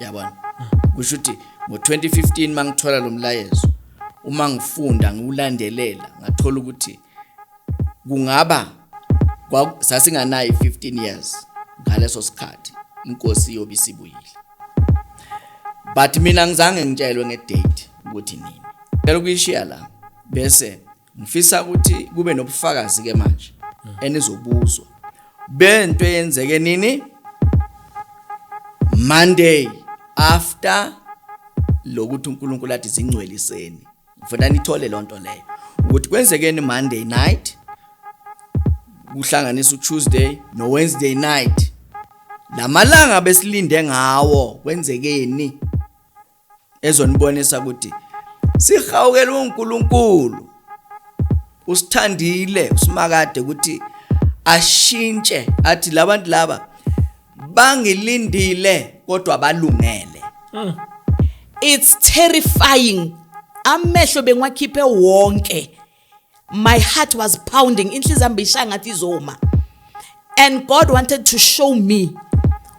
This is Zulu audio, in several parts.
Yabona, kusho ukuthi ngo-2015 mangithola lo mlayezo, uma ngifunda ngiwulandelela, ngathola ukuthi kungaba sasinganayo 15 years ngaleso sikhathi inkosi iyobe isibuyile. But mina ngizange ngitshelwe ngedate ukuthi nini. Ngicela ukuyishiya la, bese ngifisa ukuthi kube nobufakazi ke manje enizobuzwa bento eyenzeke nini Monday after lokuthi uNkulunkulu athi zingcweliseni. Ngifuna nithole lonto leyo ukuthi kwenzekeni Monday night kuhlanganisa uTuesday no Wednesday night, lamalanga besilinde ngawo kwenzekeni, ezonibonisa ukuthi sihawukele uNkulunkulu, usithandile usimakade ukuthi ashintshe athi labantu laba bangilindile kodwa balungele. It's terrifying. Amehlo bengiwakhiphe wonke. My heart was pounding. Inhliziyo yami beyishaya ngathi izoma. And God wanted to show me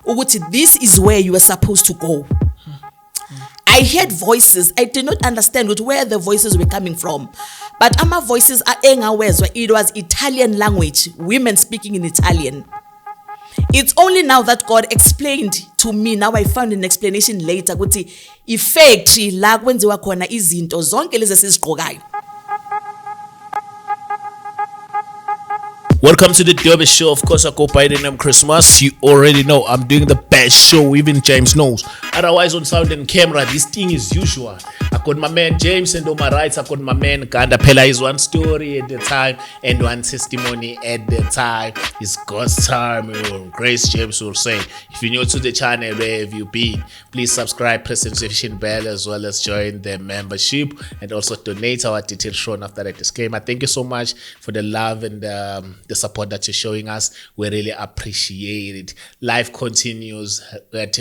ukuthi this is where you were supposed to go. I heard voices. I did not understand where the voices were coming from. But ama voices engawezwa, it was Italian language, women speaking in Italian. It's only now that God explained to me, now I found an explanation later, ukuthi i-factory la kwenziwa khona izinto zonke lezi esizigqokayo. Welcome to the Derby Show. Of course, I go by the name Christmas. You already know I'm doing the best show, even James knows. Otherwise, on sound and camera, this thing is usual. I got my man James, and on my right, I got my man Ganda Pela. Is one story at the time and one testimony at the time. It's God's time. Grace James will say. If you're new to the channel, where have you been? Please subscribe, press the notification bell, as well as join the membership and also donate. Our details shown after that disclaimer. Thank you so much for the love and the support that you're showing us. We really appreciate it. Life continues, at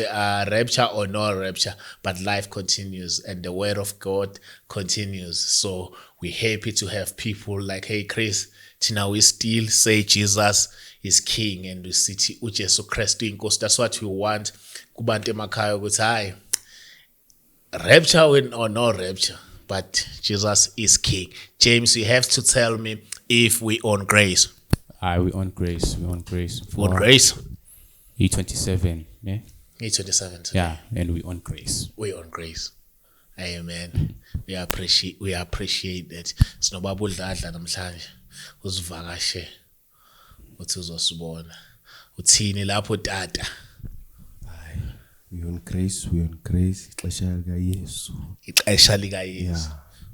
rapture or no rapture, but life continues and the word of God continues. So we're happy to have people like, hey Chris, thina we still say Jesus is King, and we sithi uJesu Kristu inkosi. That's what we want kubantu emakhaya, ukuthi hayi, rapture or no rapture, but Jesus is King. James, you have to tell me if we on grace. We on grace. We on grace. We on grace. E27, yeah? E27. Yeah, and we on grace. We on grace. Amen. We appreciate that. Sinobaba uDladla namhlanje uzivakashe uthi uzosibona. Uthini lapho tata? Hayi, we on grace, we on grace. Ixesha lika Yesu. Ixesha lika Yesu.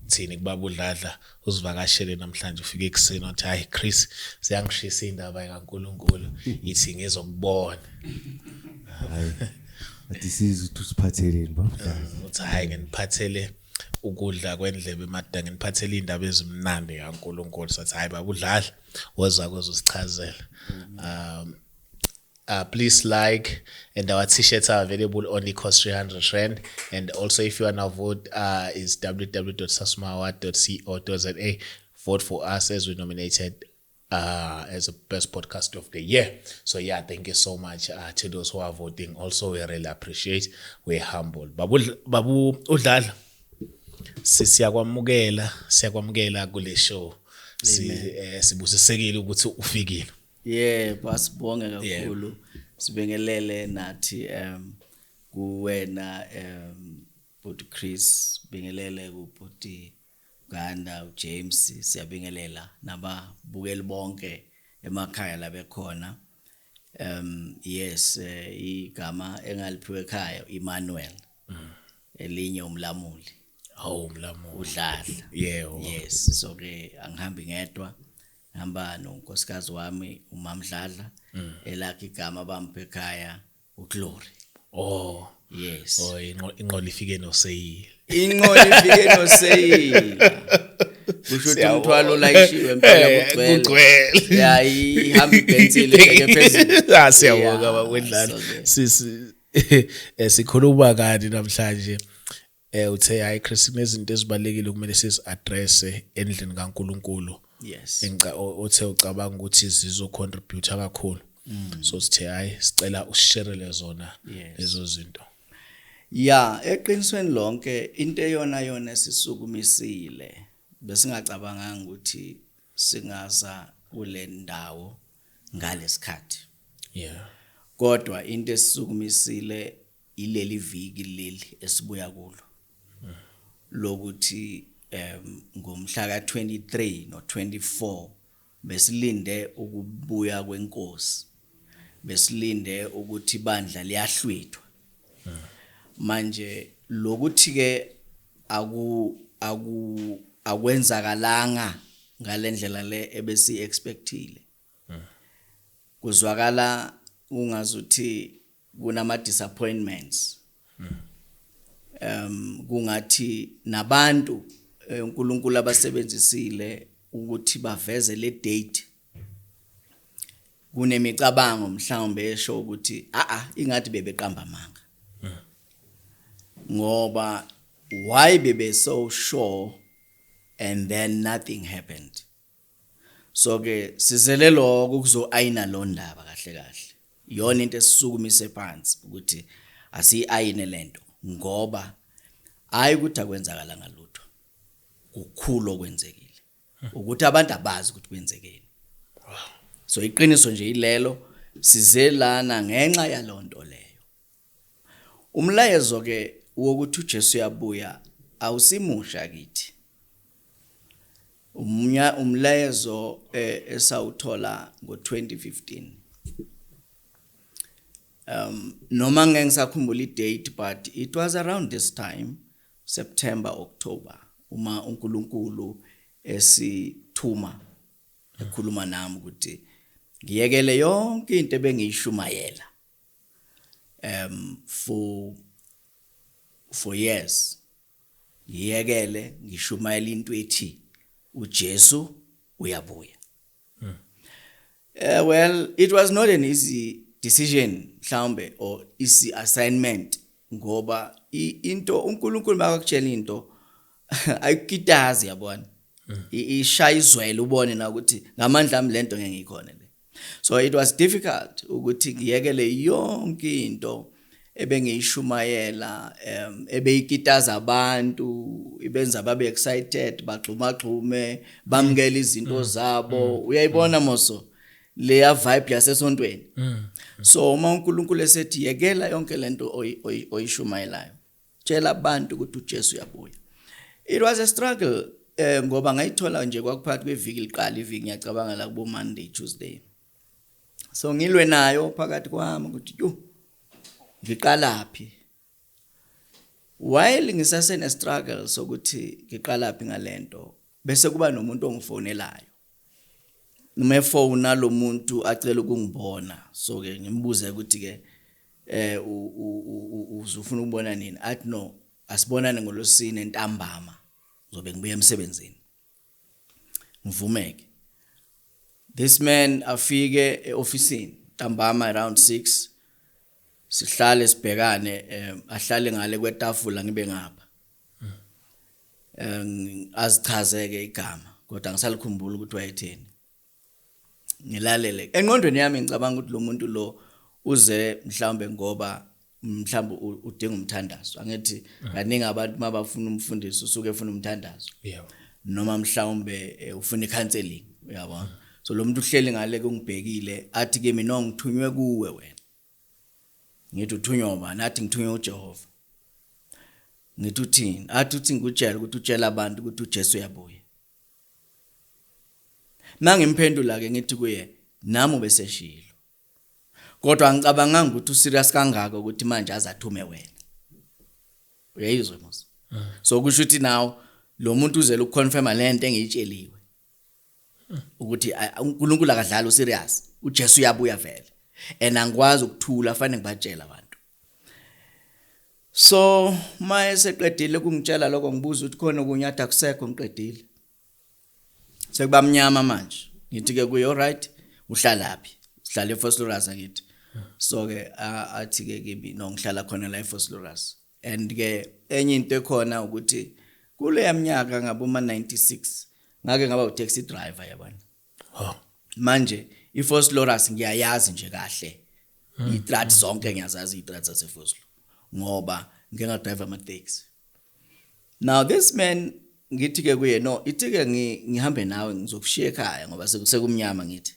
Uthini kubaba uDladla uzivakashele namhlanje, ufike ekuseni uthi hayi Chris, siyangishisa indaba kaNkuluNkulu, ithi ngizokubona. Hayi. Athi sizwe ukuthi usiphatheleni baba. Uthi hayi nginiphathele ukudla kwendlebe emada, nginiphathele indaba ezimnandi kaNkuluNkulu. Sathi hayi baba uDladla, woza kuzosichazela. Please like, and our t-shirts are available, only cost 300 rand. And also if you wanna vote, is www.sasmaaward.co.za. Vote for us as we nominated as the best podcast of the year. So yeah, thank you so much to those who are voting. Also, we really appreciate. We're humble. Babu Udlala, siyakwamukela kule show. Sibusisekile ukuthi ufikile. Yebo, asibonge kakhulu. Sibingelele nathi kuwena Bhuti Chris, bingelele kuBhuti Ganda, uJames, siyabingelela nababukeli bonke emakhaya labekhona. Yes, igama engaliphiwe ekhaya Emmanuel. Elinye umlamuli. Oh, umlamuli. Udladla. Yebo. Yes, so ke angihambi ngedwa. Ngihamba nonkosikazi wami uMamdladla, elakhe igama bamphe ekhaya uGlory. Oh. Yes. Oh, inqola ifike noseyile. Inqola ifike noseyile. Kusho ukuthi umthwalo layishiwe impela kugcwele. Yeah, ihamba ibhensile ibheke phezulu. Ah, siyabonga bakwedlala. Sisi sikhuluma kani namhlanje. Uthe hayi Chris, kunezinto ezibalekile kumele sizi-address endlini kaNkuluNkulu. Yes. Othe ucabanga ukuthi zizo contribute kakhulu. So sithe hayi sicela usisharele zona lezo zinto. Ya, eqinisweni lonke into eyona yona esisukumisile besingacabanganga ukuthi singaza kule ndawo ngalesikhathi. Kodwa into esisukumisile ileli viki leli esibuya kulo lokuthi ngomhla ka23 no24 besilinde ukubuya kwenkosi, besilinde ukuthi ibandla liyahlwithwa. Manje lokuthi ke aku aku akwenzakalanga ngalendlela le ebesi expectile, kuzwakala ungazuthi kunama disappointments, kungathi nabantu uNkulunkulu abasebenzisile ukuthi baveze le date, kunemicabango mhlawumbe esho ukuthi a a ingathi bebeqamba amanga, ngoba why bebe so sure and then nothing happened? So ke sizele lokho kuzo-ayina lo ndaba kahle kahle. Iyona into esisukumise phansi ukuthi asiyi-ayine lento, ngoba hayi ukuthi akwenzakala ngalutho, kukhulu okwenzekile, ukuthi abantu abazi ukuthi kwenzekeni. So iqiniso nje ilelo, size lana ngenxa yalonto leyo. Umlayezo ke wokuthi uJesu uyabuya awusimusha kithi. Umlayezo esawuthola ngo2015, noma ngeke ngisakhumbula idate, but it was around this time, September, October, uma uNkulunkulu esithuma ekhuluma nami ukuthi ngiyekele yonke into ebengiyishumayela for years, ngiyekele ngishumayela into ethi uJesu uyabuya. Well, it was not an easy decision mhlawumbe or easy assignment, ngoba into uNkulunkulu makakutshela into ayikitazi, yabona, ishaya izwele, ubone na ukuthi ngamandla ami lento ngeke ngikhona le. So it was difficult ukuthi ngiyekele yonke into ebengiyishumayela, ebeyikitaza abantu, ibenza babe excited, bagxuma gxume, bamukele izinto zabo, uyayibona moso leya vibe yasesontweni. So uma uNkulunkulu esethi yekela yonke lento oyishumayelayo, tshela abantu ukuthi uJesu uyabuya, it was a struggle, ngoba ngayithola nje kwakuphakathi kweviki, liqala iviki, ngiyacabanga la kubo Monday, Tuesday. So ngilwe nayo phakathi kwami ukuthi yo, ngiqalaphi, while ngisasene struggle sokuthi ngiqalaphi ngalento, bese kuba nomuntu ongifonelayo. Noma efona lo muntu acela ukungibona, so ke ngimbuze ukuthi ke uzufuna ukubona nini? Athi no, asibonane ngolosine ntambama, ngizobe ngibuya emsebenzini. Ngivumeke. This man afike eofisini ntambama around 6, sihlale sibhekane, ahlale ngale kwetafula, ngibe ngapha. Azichazeke igama, kodwa ngisalikhumbula ukuthi wayetheni. Ngilalele, engqondweni yami ngicabanga ukuthi lo muntu lo uze mhlawumbe ngoba mhlawumbe udinga umthandazo. Angithi kaningi abantu mabafuna umfundisi usuke efuna umthandazo, noma mhlawumbe ufuna icounseling, uyabona. So lo muntu uhleli ngale kungibhekile, athi kimi, "No, ngithunywe kuwe wena." Ngithi, "Uthunywa ubani?" Athi, "Ngithunywe uJehova." Ngithi, "Uthini?" Athi, "Uthi ngikutshela ukuthi utshela abantu ukuthi uJesu uyabuya." Mangimphendula ke ngithi kuye, nami ubeseshilo, kodwa angicabanganga ukuthi userious kangaka ukuthi manje azathume wena, uyayizwa mos? So kusho ukuthi now lo muntu uzele ukuconfirma lento engiyitsheliwe ukuthi uNkulunkulu akadlali, userious, uJesu uyabuya vele, and angikwazi ukuthula, fanele ngibatshela abantu. So maye seqedile kungitshela lokho, ngibuza ukuthi khona okunye? Athi akusekho, ngiqedile, sekuba mnyama manje. Ngithi ke kuye, "Alright, uhlalaphi?" Sihlala eVosloorus, angithi? So ke athi ke kimi, "No, ngihlala khona la eVosloorus." And ke enye into ekhona ukuthi kuleya minyaka ngaboma 96 ngake ngaba utaxi driver, yabona. Manje iVosloorus ngiyayazi nje kahle, itrad zonke ngiyazazi, itrad zaseVoslo, ngoba Ngike nga-drive ama-taxi. Now this man, ngithi ke kuye, no, ithi ke ngihambe nawe, ngizokushiya ekhaya ngoba sekumnyama, ngithi.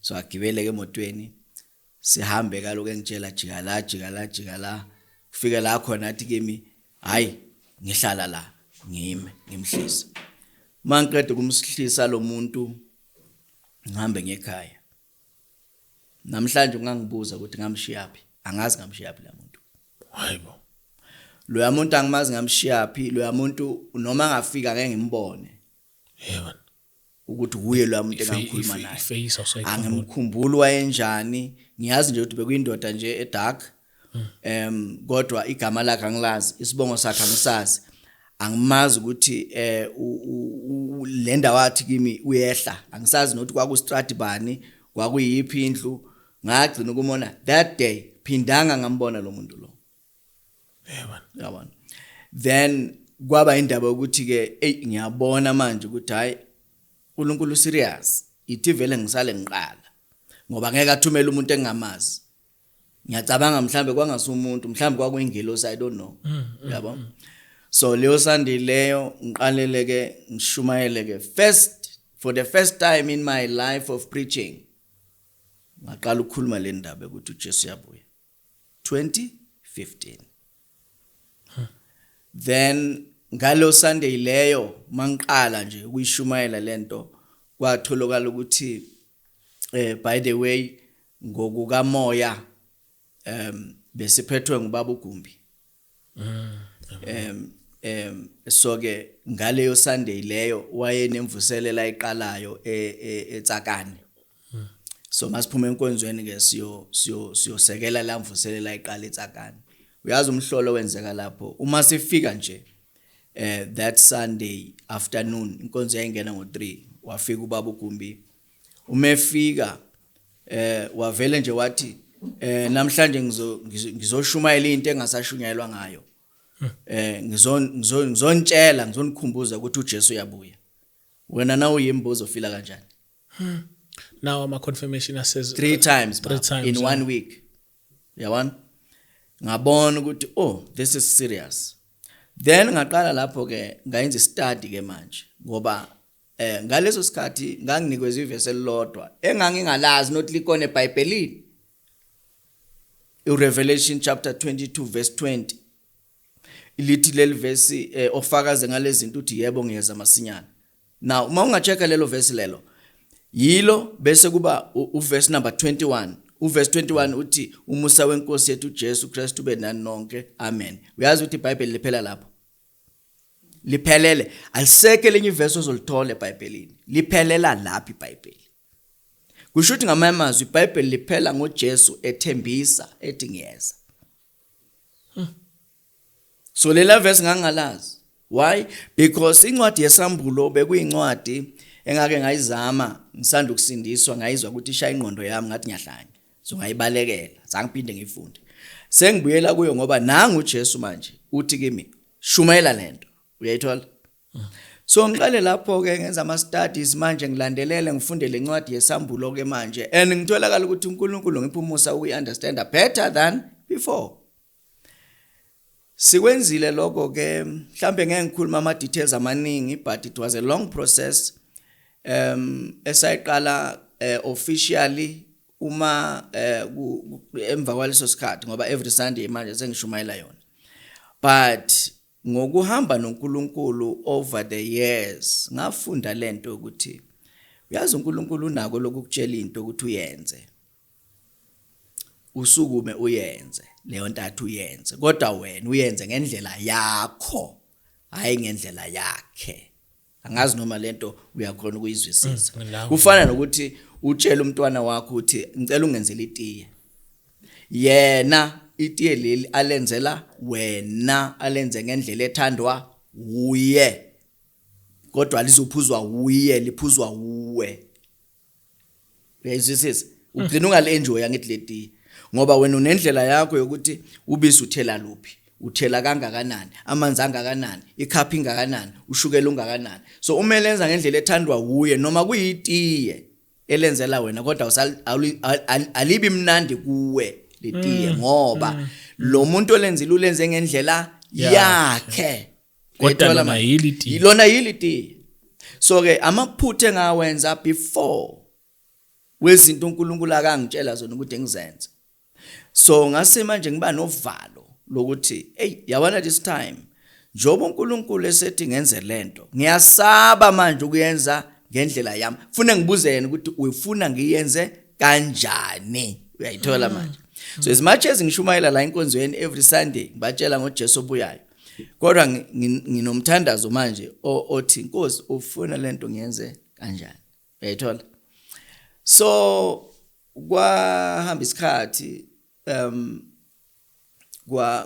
So agibele ke emotweni, sihambe kaloku, engitshela jika la, jika la, jika la, kufike la khona athi kimi, hayi, ngihlala la, ngime ngimhlisa. Mangiqeda ukumhlisa lo muntu, ngihambe ngekhaya. Namhlanje ungangibuza ukuthi ngamshiyaphi, angazi ngamshiyaphi la muntu. Hayibo. Loya muntu angimazi ngamshiyaphi loya muntu, noma ngafika ngeke ngimbone Yebo. ukuthi uye loya muntu engangikhuluma naye. Iface awusayikhumbula. Angimkhumbuli wayenjani, ngiyazi nje ukuthi bekuyindoda nje edark, kodwa igama lakhe angilazi, isibongo sakhe angisazi, angimazi ukuthi le ndawo athi kimi uyehla, angisazi nokuthi kwakustrati bani, kwakuyiphi indlu. Ngagcina ukumona that day, phindanga ngambona lo muntu lo. Yebo. Yabona, then kwaba indaba yokuthi ke, ey, ngiyabona manje ukuthi hayi, uNkulunkulu serious, ithi vele ngisale ngiqala ngoba ngeke athumele umuntu engamazi. Ngiyacabanga mhlambe kwangasumuntu, mhlambe kwakuyingelosi, I don't know, yabo. So leyo Sunday leyo ngiqalele ke ngishumayele ke first, for the first time in my life of preaching, ngaqala ukukhuluma le ndaba ukuthi uJesu uyabuya 2015. Then ngalo Sunday leyo mangiqala nje ukuyishumayela lento, kwatholakala ukuthi by the way, ngokukamoya besiphethwe ngubaba uGumbi. So ke ngaleyo Sunday leyo wayenemvuselela ayiqalayo eTsakane. So masiphuma enkonzweni ke siyo siyosekela la mvuselela ayiqala eTsakane. Uyazi umhlolo wenzeka lapho, uma sifika nje that Sunday afternoon, inkonzo yayingena ngo3, wafika ubaba uGumbi. Uma efika wavele nje wathi, namhlanje ngizoshumayela into engasashunyayelwa ngayo, ngizontshela, ngizonikhumbuza ukuthi uJesu uyabuya. Wena na uyimbuzo, ufila kanjani? Now ama confirmation asays Three times, three baba, times in yeah. one week, yabona. Ngabona ukuthi, oh, this is serious. Then ngaqala lapho ke ngayenza study ke manje, ngoba ngaleso sikhathi nganginikwe ivesi elilodwa engangingalazi not likone eBhayibhelini, iRevelation chapter 22 verse 20. Lithi leli verse, ofakaze ngalezi zinto uthi, yebo, ngiyeza masinyane. Now uma ungachecka lelo verse lelo, yilo, bese kuba uverse number 21. Uverse 21 uthi, umusa wenkosi yethu uJesu Kristu ube nani nonke, amen. Uyazi ukuthi iBhayibheli liphela lapho, liphelele, alisekho elinye ivesi ozolithola eBhayibhelini, liphelela lapho iBhayibheli. Kusho ukuthi ngamanye amazwi iBhayibheli liphela ngoJesu ethembisa ethi ngiyeza. So lela verse ngangalazi. Why? Because incwadi yesambulo bekuyincwadi engake ngayizama ngisanda ukusindiswa, ngayizwa ukuthi ishaya ingqondo yami, ngathi ngiyahlanya, so ngayibalekela, zangiphinde ngiyifunde. Sengibuyela kuyo ngoba nangu uJesu manje uthi kimi, shumayela lento, uyayithola. So ngiqale lapho ke ngenza ama studies manje, ngilandelele, ngifunde lencwadi yesambulo ke manje, and ngitholakala ukuthi uNkulunkulu ngipha umusa uyi understand better than before. Sikwenzile lokho ke, mhlambe ngeke ngikhuluma ama details amaningi, but it was a long process esayiqala officially uma emva kwaleso sikhathi, ngoba every Sunday manje sengishumayela yona. But ngokuhamba noNkulunkulu over the years, ngafunda lento ukuthi, uyazi, uNkulunkulu unako lokukutshela into ukuthi uyenze, usukume uyenze leyo ntathu uyenze, kodwa wena uyenze ngendlela yakho, hayi ngendlela yakhe. Angazi noma lento uyakhona ukuyizwisisa. La. Kufana nokuthi utshele umntwana wakho uthi, ngicela ungenzele itiye. Yena itiye leli alenzela wena, alenze ngendlela ethandwa uye, kodwa lizophuzwa uye, liphuzwa uwe. Uyayizwisisa? Ugcina ungali-enjoy angithi letiye, ngoba wena unendlela yakho yokuthi ubisi uthela luphi, uthela kangakanani, amanzi angakanani, ikhaphi ingakanani, ushukela ungakanani. So uma elenza ngendlela ethandwa wuye, noma kuyitiye elenzela wena, kodwa alibi mnandi kuwe. letiye ngoba lo muntu olenzile ulenze ngendlela Yakhe. yakhe. Kodwa Uyayithola lona manje? yili itiye. Lona yili itiye. So ke amaphutha engawenza before wezinto uNkulunkulu akangitshela zona ukuthi ngizenze, so ngase manje ngiba novalo lokuthi, hey, yabona, this time njoba uNkulunkulu esethi ngenze lento, ngiyasaba manje ukuyenza ngendlela yami. Funa ngibuze yena ukuthi uyifuna ngiyenze kanjani. Uyayithola manje? So as much as ngishumayela la enkonzweni every Sunday, ngibatshela ngoJesu obuyayo, kodwa nginomthandazo manje othi, Inkosi, ufuna lento ngiyenze kanjani? Uyayithola? So kwahamba isikhathi,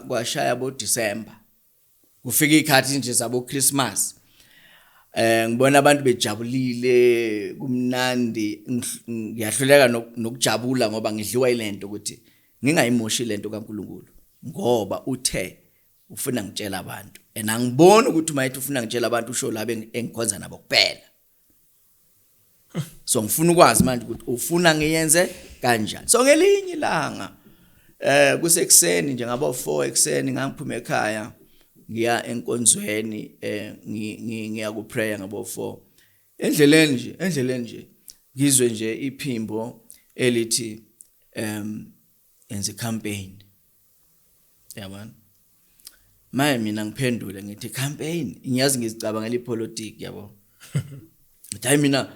kwashaya bo December, kufika ikhathi nje zabo Christmas, ngibona abantu bejabulile, kumnandi, ngiyahluleka nokujabula ngoba ngidliwa ilento ukuthi ngingayimoshi lento kaNkuluNkulu, ngoba uthe ufuna ngitshela abantu and angiboni ukuthi mayithi ufuna ngitshela abantu usho laba engikhonza nabo kuphela. So ngifuna ukwazi manje ukuthi ufuna ngiyenze kanjani. So ngelinye ilanga, kusekuseni nje, ngabo 4 ekseni, ngangiphuma ekhaya ngiya enkonzweni, ngiya ku prayer ngabo 4. Endleleni nje ngizwe nje iphimbo elithi, enze campaign, yabona. Maye, mina ngiphendule ngithi, campaign? Ngiyazi ngizicabangela ipolitiki, yabo. Ngithi, hayi, mina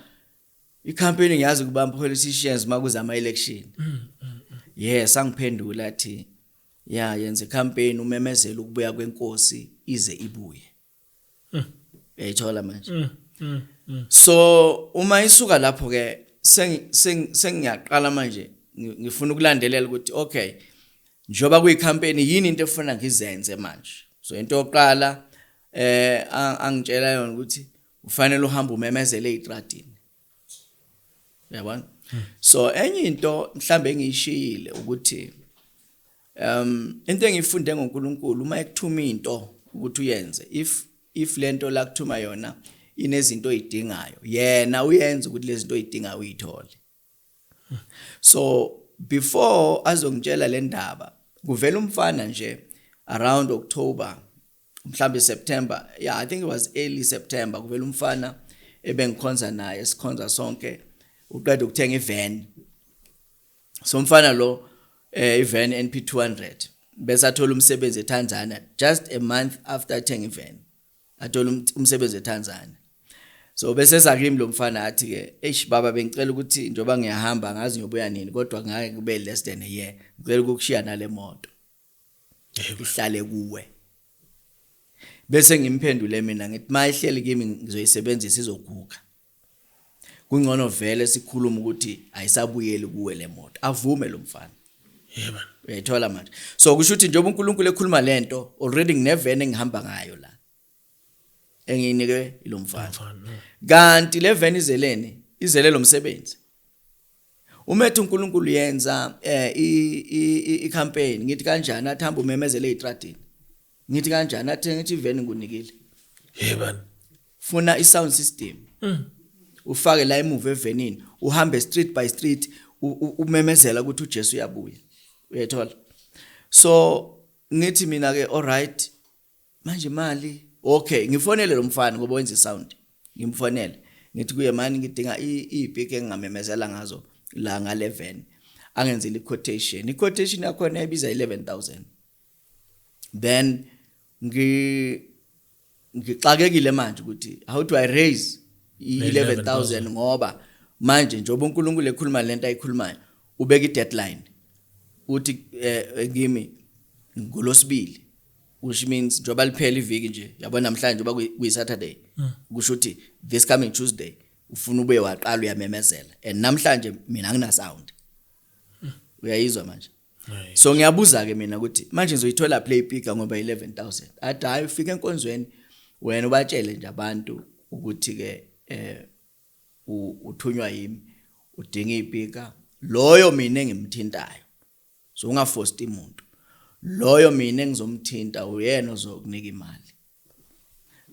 icampaign ngiyazi kuba politicians makuza ama election. Yes, angiphendula athi, ya, yenze campaign, umemezela ukubuya kwenkosi ize ibuye. Uyayithola manje? So uma isuka lapho ke, sengiyaqala manje ngifuna ukulandelela ukuthi, okay, njoba kuyicampaign, yini into efuna ngizenze manje? So into yokuqala angitshela yona ukuthi ufanele uhambe umemezele ezitradini, uyabona. So enye into mhlambe engiyishiyile ukuthi into engiyifunde ngoNkulunkulu, uma ekuthuma into ukuthi uyenze, if lento la kuthuma yona inezinto oyidingayo, yena uyenza ukuthi lezi zinto oyidingayo uyithole. So before azongitshela le ndaba, kuvela umfana nje around October, mhlambe September, yeah, I think it was early September, kuvela umfana ebengikhonza naye, sikhonza sonke, uqeda ukuthenga ivan. So umfana lo, ivan NP200, bese athola umsebenzi eTanzania just a month after athenga ivan, athola umsebenzi eTanzania. So bese sakimi lo mfana athi ke, "Eish baba, bengicela ukuthi njoba ngiyahamba, ngazi ngiyobuya nini, kodwa ngeke kube less than a year, ngicela ukukushiya nale moto ihlale kuwe." Bese ngimphendule mina ngithi, mayihleli kimi ngizoyisebenzisa, izoguga, kungcono vele sikhuluma ukuthi ayisabuyeli kuwe le moto. Avume lo mfana. Yebo. Uyayithola manje? So kusho ukuthi njengoba uNkulunkulu ekhuluma lento, already nginevene engihamba ngayo la engiyinike ilo mfana. Mfana. Kanti le veni izeleni? Izele lo msebenzi. Umethu uNkulunkulu yenza i campaign, ngithi kanjani? Athi hamba umemezele ezitradini. Ngithi kanjani? Athi, ngithi iveni ngunikile, Yebo. funa i sound system, ufake la emuva evenini, uhambe street by street umemezela ukuthi uJesu uyabuya. Uyayithola? So ngithi mina ke, alright, manje imali, okay, ngifonele lo mfana ngoba wenza isound. Ngimfonele ngithi kuye, mani, ngidinga izipiki engingamemezela ngazo la ngale van. Angenzile i-quotation. I-quotation yakhona ibiza 11000. Then ngixakekile manje ukuthi how do I raise i-11000, ngoba manje njengoba uNkulunkulu ekhuluma lento ayikhulumayo, ubeka i-deadline, uthi kimi ngolosibili, which means njengoba liphela iviki nje, yabona, namhlanje njengoba kuyi Saturday, kusho ukuthi this coming Tuesday ufuna ube waqala uyamemezela, and namhlanje mina angina sound. Uyayizwa manje? So ngiyabuza ke mina ukuthi manje ngizoyithola play picker ngoba 11000? Athi, hayi, ufika enkonzweni wena ubatshele nje abantu ukuthi ke uthunywa yimi, udinga ipika loyo mina engimthintayo. So ungaforce umuntu loyo mina engizomthinta, uyena ozokunika imali.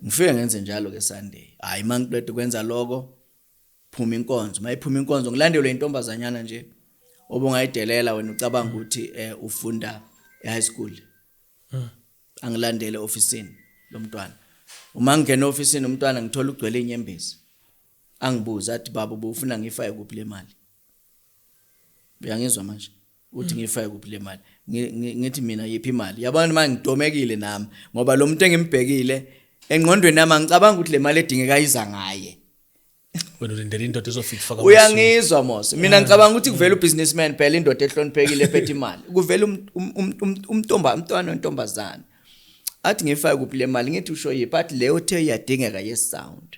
Ngifike ngenze njalo ke Sunday. Hayi, mangiqeda ukwenza lokho, phuma inkonzo. Mayiphuma inkonzo, ngilandelwe intombazanyana nje. Obungayidelela wena ucabanga ukuthi ufunda e-high school. Angilandele ofisini lo mntwana. Uma ngingena ofisini umntwana ngithola ugcwele inyembezi. Angibuza athi, baba, ubufuna ngifake kuphi le mali? Uyangizwa manje? Uthi ngifake kuphi le mali? Ngithi mina, yiphi imali? Yabona manje ngidomekile nami, ngoba lo muntu engimbhekile engqondweni yami angicabanga ukuthi le mali edingeka iza ngaye. Wena ulindele indoda ezofika ifaka. Uyangizwa mos? Mina ngicabanga ukuthi kuvela ubusinessman phela, indoda ehloniphekile ephethe imali. Kuvela umntomba, umntwana wentombazana, athi ngifake kuphi le mali? Ngithi usho yiphi? Athi leyo the iyadingeka ye-sound.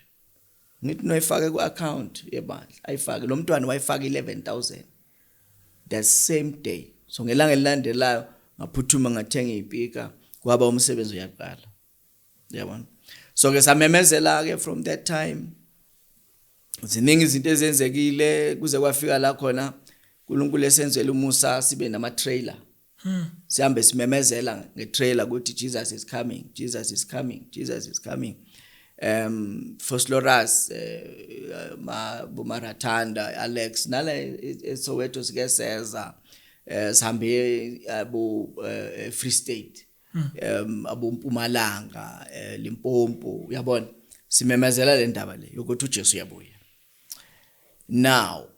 Ngithi noyifake ku-account yebandla. Ayifake lo mntwana, wayifaka 11,000 that same day. So ngelanga elilandelayo ngaphuthuma ngathenga izipika, kwaba umsebenzi uyaqala, yabona. So ke samemezela ke from that time. Ziningi izinto ezenzekile kuze kwafika la khona uNkulunkulu esenzela umusa, sibe nama trailer, sihambe simemezela ngetrailer ukuthi Jesus is coming, Jesus is coming, Jesus is coming. Vosloorus, ma Bomarathanda, Alex, nala eSoweto sike seza, sihambe abo Free State, abo Mpumalanga, Limpopo, uyabona, simemezela le ndaba le yokuthi uJesu uyabuya. Now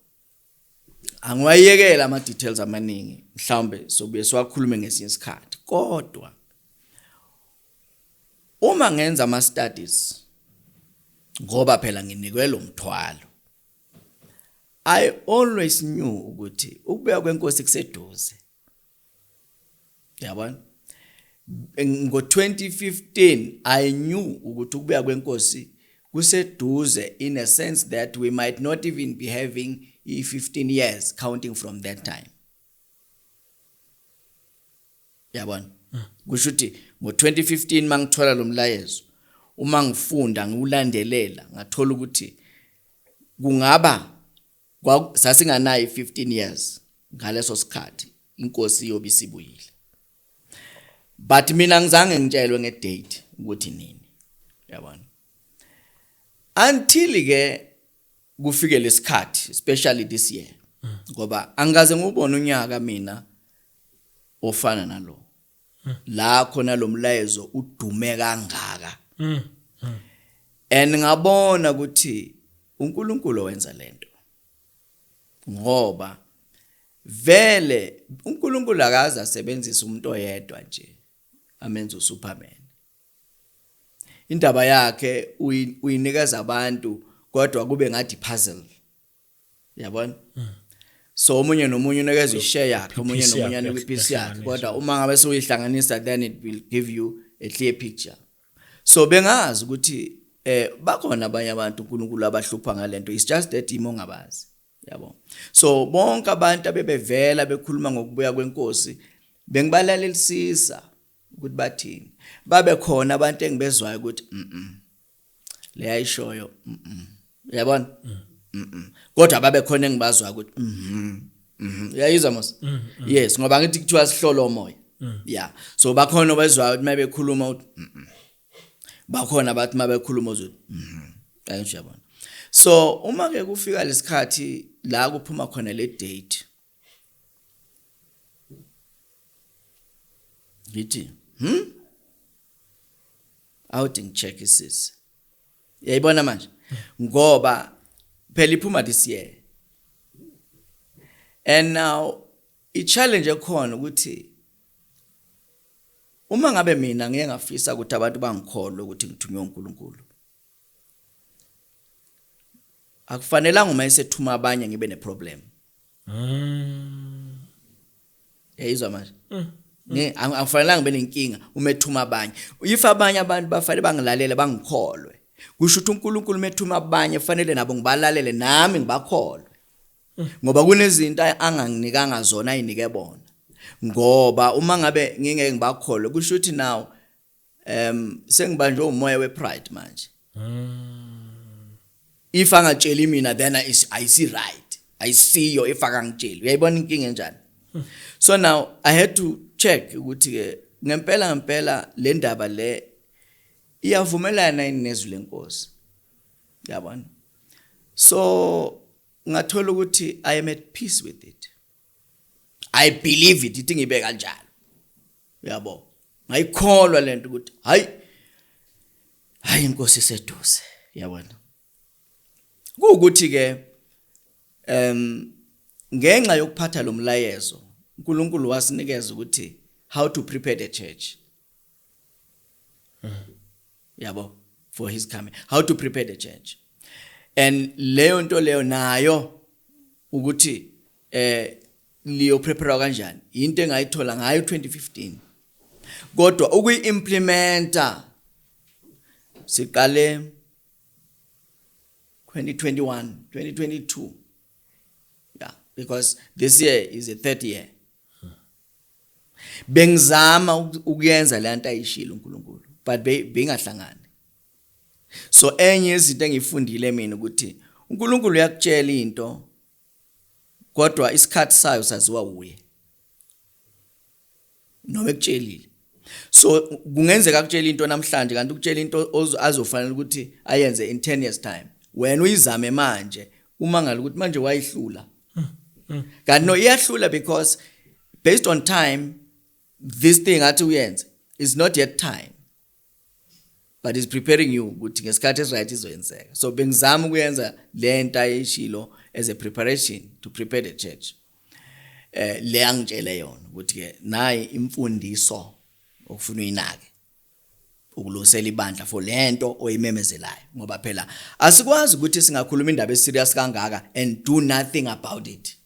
angiwayekela ama details amaningi, mhlawumbe sobuye siwakhulume ngesinye isikhathi, kodwa uma ngenza ama studies, ngoba phela nginikwe lo mthwalo, I always knew ukuthi ukubuya kwenkosi kuseduze, yabona. Ngo-2015 I knew ukuthi ukubuya kwenkosi kuseduze, in a sense that we might not even be having i-15 years counting from that time, yabona. Kusho ukuthi ngo-2015 mangithola lo mlayezo, uma ngifunda ngiwulandelela, ngathola ukuthi kungaba sasinganayo i-15 years ngaleso sikhathi inkosi iyobe isibuyile. But mina ngizange ngitshelwe ngedate ukuthi nini, yabona, until ke kufike lesikhathi, especially this year, ngoba angikaze ngubone unyaka mina ofana nalo la khona lo mlayezo udume kangaka. And ngabona ukuthi uNkulunkulu wenza lento, ngoba vele uNkulunkulu akaze asebenzise umuntu oyedwa nje amenze uSuperman. Indaba yakhe uyinikeza abantu, kodwa kube ngathi puzzle, yabona. So omunye nomunye unikezwa ishare yakhe, omunye Ipiece nomunye yakhe, anikwe ipiece yakhe, yahlanganiswa. kodwa uma ngabe sewuyihlanganisa, then it will give you a clear picture. So bengazi ukuthi bakhona abanye abantu uNkulunkulu abahlupha ngalento, it's just that imo ongabazi, yabo. So bonke abantu abebevela bekhuluma ngokubuya kwenkosi bengibalalelisisa ukuthi bathini. Babe khona abantu engibezwayo ukuthi leyayishoyo, yabona, kodwa babe khona engibazwayo ukuthi uyayizwa mos? Yes, ngoba ngithi kuthiwa sihlolo moya, yeah. So bakhona obezwayo ukuthi mabekhuluma uthi bakhona bathi mabekhuluma uzothi ayisho, yabona. So uma ke kufika lesikhathi la kuphuma khona le date, ngithi awuthi ngicheck isisi, uyayibona manje, ngoba phela iphuma this year. And now i-challenge ekhona ukuthi uma ngabe mina ngiye ngafisa ukuthi abantu bangikholwe ukuthi ngithunywe uNkulunkulu, akufanelanga uma esethuma abanye ngibe neproblem. Yayizwa manje? Akufanelanga ngibe nenkinga uma ethuma abanye. If abanye abantu bafanele bangilalele bangikholwe, kusho ukuthi uNkulunkulu uma ethuma abanye fanele nabo ngibalalele nami ngibakholwe, ngoba kunezinto anganginikanga zona, ayinike bona. Ngoba uma ngabe ngingeke ngibakholwe, kusho ukuthi now sengibanjwe umoya wepride manje. If angatsheli mina, then ayisi right, ayisiyo if akangitsheli. Uyayibona inkinga enjani? So now I had to check ukuthi ke ngempela ngempela le ndaba le iyavumelana yini nezwi lenkosi, yabona. So ngathola ukuthi I am at peace with it. I believe it, ithi ngibe kanjalo, uyabo. Ngayikholwa lento ukuthi hayi hayi, inkosi iseduze, yabona. Kuukuthi ke ngenxa yokuphatha lo mlayezo, uNkulunkulu wasinikeza ukuthi how to prepare the church, yabo, for his coming, how to prepare the church. And leyo nto leyo nayo ukuthi liyo prepare kanjani, into engayithola ngayo 2015, kodwa ukuyiimplementa siqale 2021, 2022, yeah, because this year is the third year bengizama ukuyenza le nto ayishilo uNkulunkulu, but bengahlangani. So enye izinto engifundile mina ukuthi uNkulunkulu uyakutshela into, kodwa isikhathi sayo saziwa uye noma ekutshelile. So kungenzeka akutshela into namhlanje, kanti ukutshela into azofanele ukuthi ayenze in 10 years time. Wena uyizame manje, umangala ukuthi manje wayihlula, kanti no, iyahlula because based on time this thing athi uyenze is not yet time, but is preparing you ukuthi ngesikhathi esiright izoyenzeka. So bengizama ukuyenza le nto ayishilo as a preparation to prepare the church, le angitshele yona ukuthi ke nayi imfundiso okufuna uyinake ukulungisela ibandla for lento oyimemezelayo, ngoba phela asikwazi ukuthi singakhuluma indaba eserious kangaka and do nothing about it,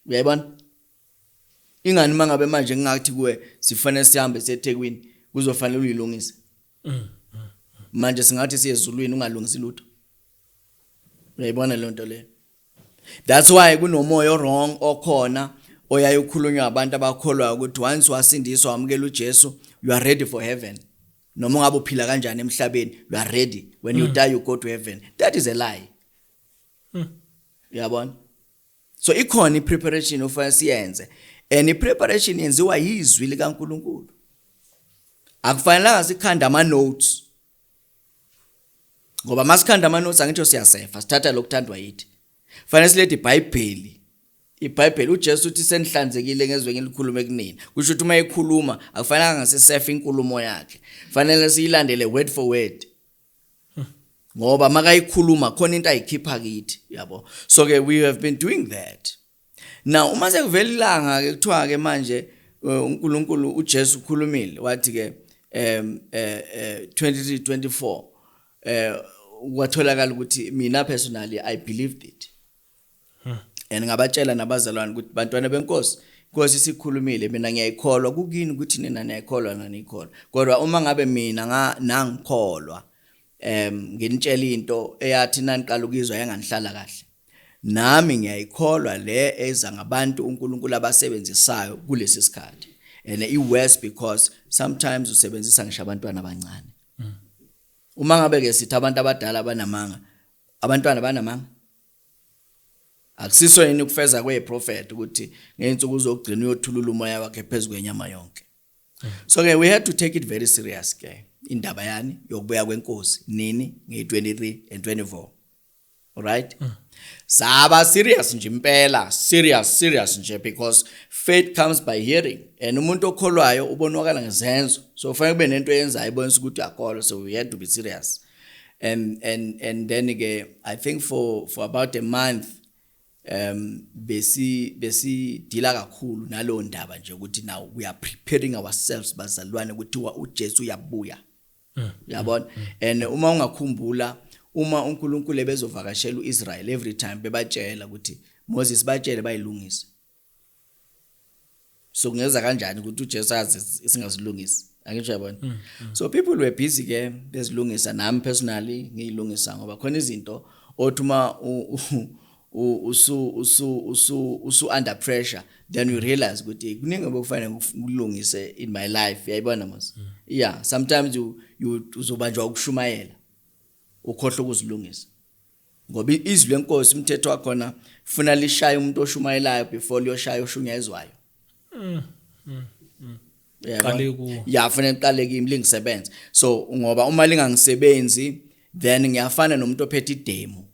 uyayibona. Ingani mangabe manje ngingathi kuwe sifanele sihambe siyeThekwini, kuzofanele uyilungise manje. Singathi siye ezulwini ungalungisi lutho, uyayibona le nto leyo. That's why kunomoya wrong okhona oyaye ukhulunywa abantu abakholwayo ukuthi once wasindiswa, wamukela uJesu, you are ready for heaven. Noma ungabe uphila kanjani emhlabeni, you are ready. When you die, you go to heaven. That is a lie, uyabona. So ikhona ipreparation ofanele siyenze, and ipreparation yenziwa yizwi likaNkuluNkulu. Akufanelanga sikhanda ama notes, ngoba masikhanda ama notes, angithi siyasefa, sithatha lokuthandwa yithi. Fanele silethe iBhayibheli. IBhayibheli, uJesu uthi senihlanzekile ngezwe ngilikhulume kunina. Kusho ukuthi uma ekhuluma, akufanelanga ngasisefa inkulumo yakhe, fanele siyilandele word for word, ngoba makayikhuluma khona into ayikhipha kithi, yabo. So ke we have been doing that. Now uma sekuvela ilanga ke, kuthiwa ke manje uNkulunkulu, uJesu ukhulumile, wathi ke 23 24, kwatholakala ukuthi mina personally I believed it and ngabatshela nabazalwane ukuthi bantwana benkosi, inkosi isikhulumile, mina ngiyayikholwa. Kukini ukuthi nina niyayikholwa, nanikholwa, kodwa uma ngabe mina nga nangikholwa, nginitshela into eyathi naniqala ukuzwa yanganihlala kahle, nami ngiyayikholwa le eza ngabantu uNkulunkulu abasebenzisayo kulesi sikhathi. And i worse because sometimes usebenzisa ngisho abantwana abancane. Uma ngabe ke sithi abantu abadala banamanga, abantwana banamanga, akusiso yini ukufeza kweprofet ukuthi ngeinsuku zokugcina uyothulula umoya wakhe phezulu kwenyama yonke? So ke we had to take it very serious ke indaba yani yokubuya kwenkosi nini, nge-23 and 24, alright? Saba serious nje impela, serious serious nje, because faith comes by hearing, and umuntu okholwayo ubonakala ngezenzo. So kufanele kube nento eyenzayo ibonisa ukuthi uyakholwa. So we had to be serious, and then ke I think for about a month besi deala kakhulu nalowo ndaba nje ukuthi now we are preparing ourselves, bazalwane, ukuthi uJesu uyabuya, uyabona. And uma ungakhumbula, uma uNkulunkulu ebezovakashela uIsrael, every time bebatshela ukuthi Moses, batshele bayilungise. So kungeza kanjani ukuthi uJesu azi singazilungisi, angisho, yabona? So people were busy ke bezilungisa, nami personally ngiyilungisa, ngoba khona izinto othi uma usu under pressure, then you realize ukuthi kuningi okufanele ngilungise in my life, uyayibona mos. Yeah, sometimes you uzobanjwa ukushumayela, ukhohlwa ukuzilungisa, ngoba izwi lenkosi, umthetho wakhona funa lishaye umuntu oshumayelayo before liyoshaya oshunyayezwayo. Uyabona? Qale kuwe. Ya, fanele liqale kimi lingisebenze. So ngoba uma lingangisebenzi, then ngiyafana nomuntu ophethe idemo,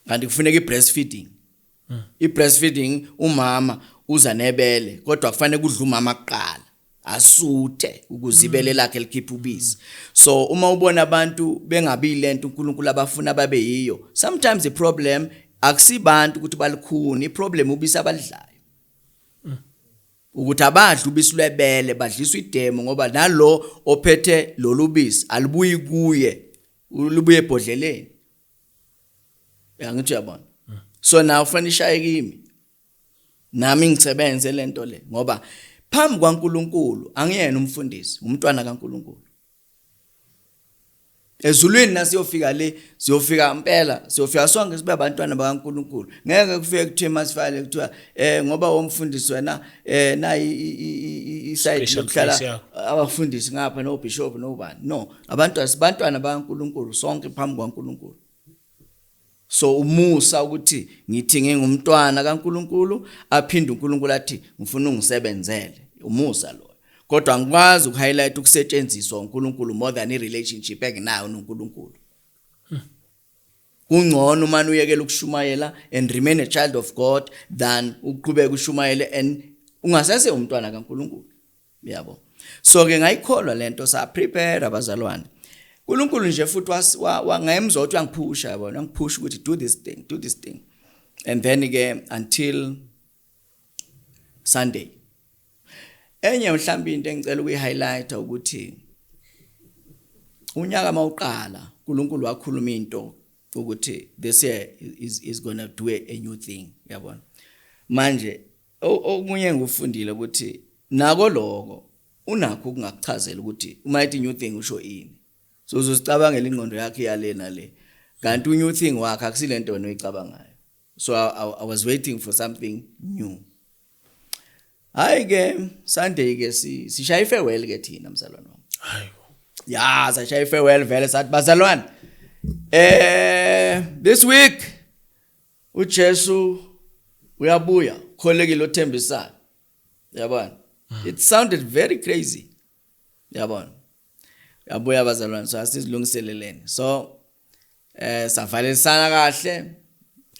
kanti kufuneka i-breastfeeding. I-breastfeeding, umama uza nebele, kodwa kufanele kudla umama kuqala asuthe ukuze ibele lakhe likhiphe ubisi. So uma ubona abantu bengabi lento uNkulunkulu abafuna babe yiyo, sometimes the problem akusibantu ukuthi balikhuni, iproblem ubisi abalidlayo, ukuthi abadli ubisi lwebele, badliswa idemo, ngoba nalo ophethe lolu bisi alibuyi kuye, lubuye ebhodleleni. Yangithi uyabona, so now kufanele ishaye kimi nami ngisebenze lento le, ngoba phambi kwaNkuluNkulu angiyena umfundisi, umntwana kaNkuluNkulu. Ezulwini nasiyofika le, siyofika impela, siyofika sonke sibe abantwana bakaNkuluNkulu. Ngeke kufike kuthiwe masifale kuthiwa ngoba womfundisi wena nayi iside Special lokuhlala place yakho. Abafundisi ngapha, no bishop, no bani, no abantu, asibantwana bakaNkuluNkulu sonke phambi kwaNkuluNkulu. So umusa ukuthi ngithi ngingumntwana kaNkuluNkulu, aphinde uNkulunkulu athi ngifuna ungisebenzele, umusa lo. Kodwa angikwazi ukuhighlight ukusetshenziswa uNkulunkulu more than i relationship enginayo noNkulunkulu. Kungcono uma uyekela ukushumayela and remain a child of God than ukuqhubeka ushumayele and ungasese umntwana kaNkulunkulu, yabo. So ke ngayikholwa lento, sa prepare abazalwane. uNkulunkulu nje futhi wangemzwa ukuthi uyangiphusha, yabona, uyangiphusha ukuthi do this thing, do this thing. And then ke until Sunday, enye mhlawumbe into engicela ukuyihighlight ukuthi unyaka mawuqala uNkulunkulu wakhuluma into ukuthi this year is going to do a new thing, yabona. Manje okunye engikufundile ukuthi nako lokho unakho ukungakuchazela ukuthi uma ethi new thing usho ini. So uzosicabangela ingqondo yakhe yalena le, kanti u new thing wakhe akusilento wena oyicabangayo. So I was waiting for something new. Hayi ke, Sunday ke sishaya ifarewell ke thina, mzalwane wami. Hayi. Ya, sashaya ifarewell vele, sathi bazalwane, this week uJesu uyabuya, kholekile othembisayo, yabona. It sounded very crazy, yabona. Uyabuya bazalwane, so asizilungiseleleni. So savalelisana kahle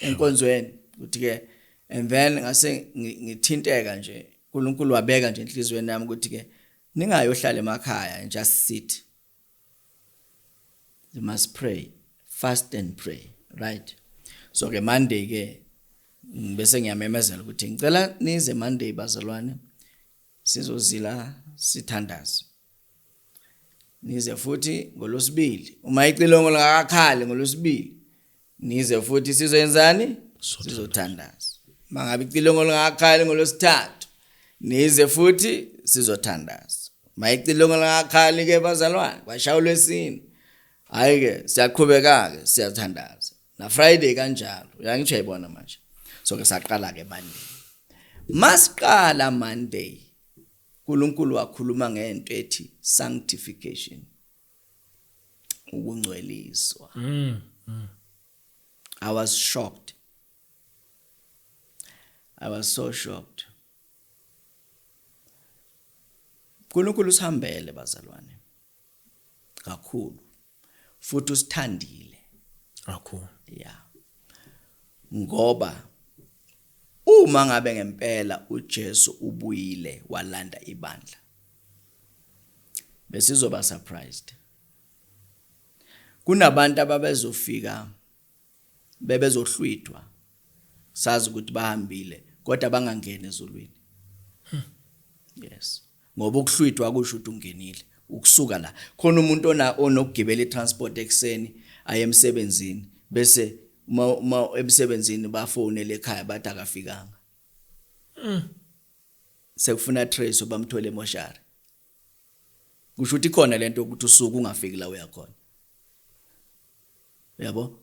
enkonzweni ukuthi ke, and then ngase ngithinteka nje, uNkulunkulu wabeka nje enhliziyweni yami ukuthi ke ningayohlala emakhaya and just sit, you must pray, fast and pray, right? So ke Monday ke bese ngiyamemezela ukuthi ngicela nize Monday bazalwane, sizozila, sithandaze. Nize futhi ngolosibili, uma icilongo lingakakhali ngolosibili, nize futhi, sizoyenzani? Sizothandaza. Mangabe icilongo lingakakhali ngolosithathu, nize futhi, sizothandaza. Mayicilongo lingakakhali ke bazalwane, kwashaya olwesine, hayi ke siyaqhubeka ke, siyathandaza. Na Friday kanjalo, uyangitsho, yayibona manje. So ke saqala ke Monday. Masiqala Monday, uNkulunkulu wakhuluma ngento ethi sanctification, ukungcweliswa. I was shocked, I was so shocked. uNkulunkulu usihambele bazalwane kakhulu, futhi usithandile Kakhulu. Ya, ngoba uma ngabe ngempela uJesu ubuyile walanda ibandla, besizoba surprised. Kunabantu ababezofika bebezohlwithwa, sazi ukuthi bahambile, kodwa bangangeni ezulwini. Yes, ngoba ukuhlwithwa kusho ukuthi ungenile. Ukusuka la khona umuntu ona onokugibela itransport ekseni aye emsebenzini, bese uma emsebenzini bafonele ekhaya bathi akafikanga, sekufuna trace, bamthole emoshari. Kusho ukuthi ikhona lento ukuthi usuku ungafiki la uyakhona, yabo.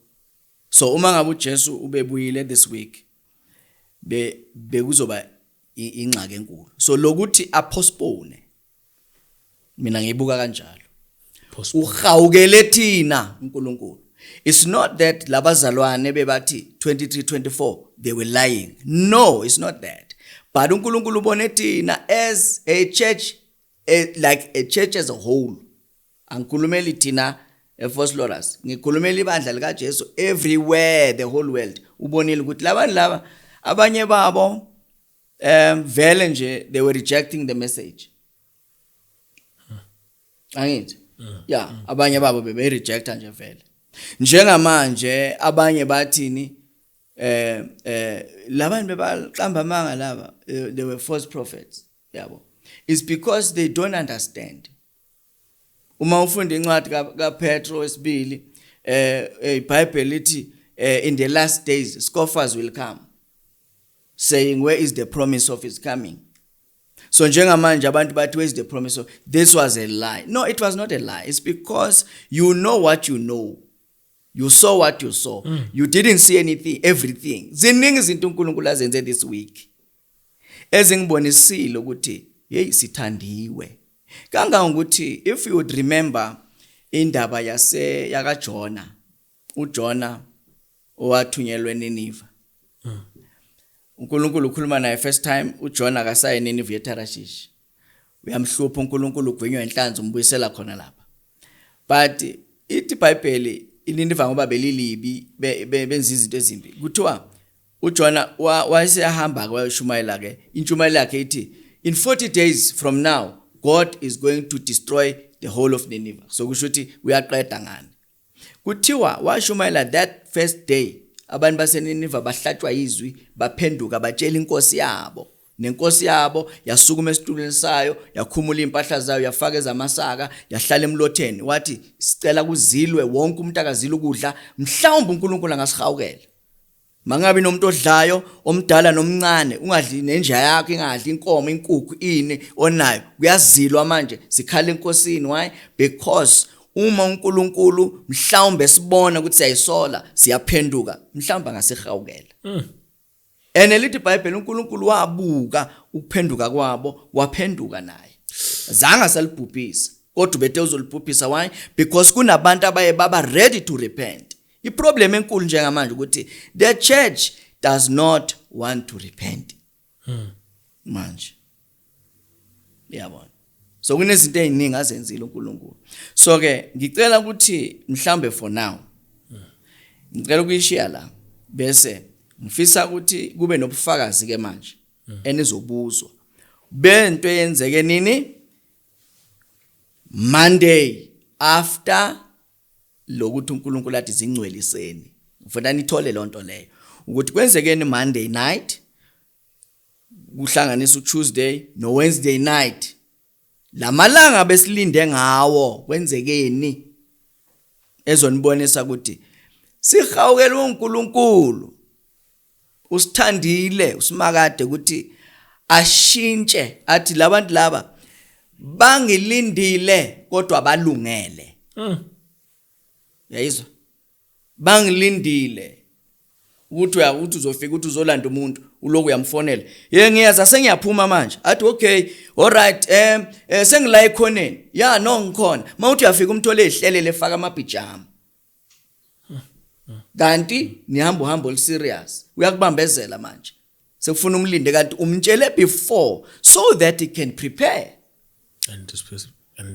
So uma ngabe uJesu ubebuyile this week, be bekuzoba ingxaki enkulu. So lokuthi apostpone, mina ngiyibuka kanjalo. Postpone. Uhawukele thina uNkulunkulu. It's not that labazalwane bebathi 23 24 they were lying. No, it's not that, but uNkulunkulu ubone thina as a church, like a church as a whole. Angikhulumeli thina eVosloorus, ngikhulumela ibandla likaJesu everywhere, the whole world. Ubonile ukuthi labantu laba Abanye babo vele nje they were rejecting the message. Angithi? Yeah, abanye babo bebe rejecta nje vele. Njengamanje abanye bathini, labantu bebaqamba amanga laba, they were false prophets, yabo. It's because they don't understand. Uma ufunda incwadi kaPetro wesibili, iBhayibheli lithi, in the last days scoffers will come saying, "Where is the promise of his coming?" So njengamanje abantu bathi, "Where is the promise of this was a lie." No, it was not a lie. It's because you know what you know, you saw what you saw. You didn't see anything, everything. Ziningi izinto uNkulunkulu azenze this week ezingibonisile ukuthi hey, sithandiwe kangangokuthi, if you would remember indaba yase yakaJona, uJona owathunyelwe eNiniva, uNkulunkulu ukhuluma naye first time, uJona akasayi eNiniva, eTarashish. Uyamhlupha uNkulunkulu, ugwinywa inhlanzi, umbuyisela khona lapha. But ithi iBhayibheli iNiniva ngoba belilibi, benza izinto ezimbi, kuthiwa uJona wayeseyahamba ke wayoshumayela ke. Intshumayelo yakhe ithi, "In 40 days from now God is going to destroy the whole of Nineveh." So kusho ukuthi uyaqeda ngani. Kuthiwa washumayela that first day, abantu baseNiniva bahlatshwa izwi, baphenduka, batshela inkosi yabo, nenkosi yabo yasukuma esitulweni sayo, yakhumula impahla zayo, yafaka ezamasaka, yahlala emlotheni, wathi, "Sicela kuzilwe, wonke umuntu akazila ukudla, mhlawumbe uNkulunkulu angasihawukela. Mangabi nomuntu odlayo, omdala nomncane, ungadli, nenja yakho ingadli, inkomo, inkukhu, ini onayo, kuyazilwa manje, sikhala enkosini." Why? Because uma uNkulunkulu mhlawumbe sibona ukuthi siyayisola, siyaphenduka, mhlawumbe angasihawukela. Ene lithi iBhayibheli uNkulunkulu wabuka ukuphenduka kwabo, waphenduka naye, zange asalibhubhisa, kodwa ubethe uzolibhubhisa. Why? Because kunabantu abaye baba ready to repent. Iproblem enkulu njengamanje ukuthi the church does not want to repent manje, yabona. So kunezinto eziningi azenzile uNkulunkulu. So ke ngicela ukuthi mhlambe for now ngicela ukuyishiya la, bese ngifisa ukuthi kube nobufakazi ke manje enizobuzwa bento eyenzeke nini, Monday, after lokuthi uNkulunkulu athi zingcweliseni. Ngifuna nithole lonto leyo ukuthi kwenzekeni Monday night, kuhlanganisa uTuesday no Wednesday night, lamalanga besilinde ngawo, kwenzekeni ezonibonisa ukuthi sihawukele uNkulunkulu, usithandile usimakade ukuthi ashintshe athi labantu laba bangilindile kodwa balungele. Uyayizwa? Bangilindile. Ukuthi uya uthi uzofika, uthi uzolanda umuntu, uloku uyamfonela, "Ye, ngiyaza, sengiyaphuma manje." Athi, "Okay, alright, sengila ekhoneni." "Ya, no, ngikhona." Mawuthi uyafika umthole ehlelele, efaka amapijama, kanti nihamba uhambo oluserious. Uyakubambezela manje, sekufuna umlinde, kanti umtshele before so that he can prepare. And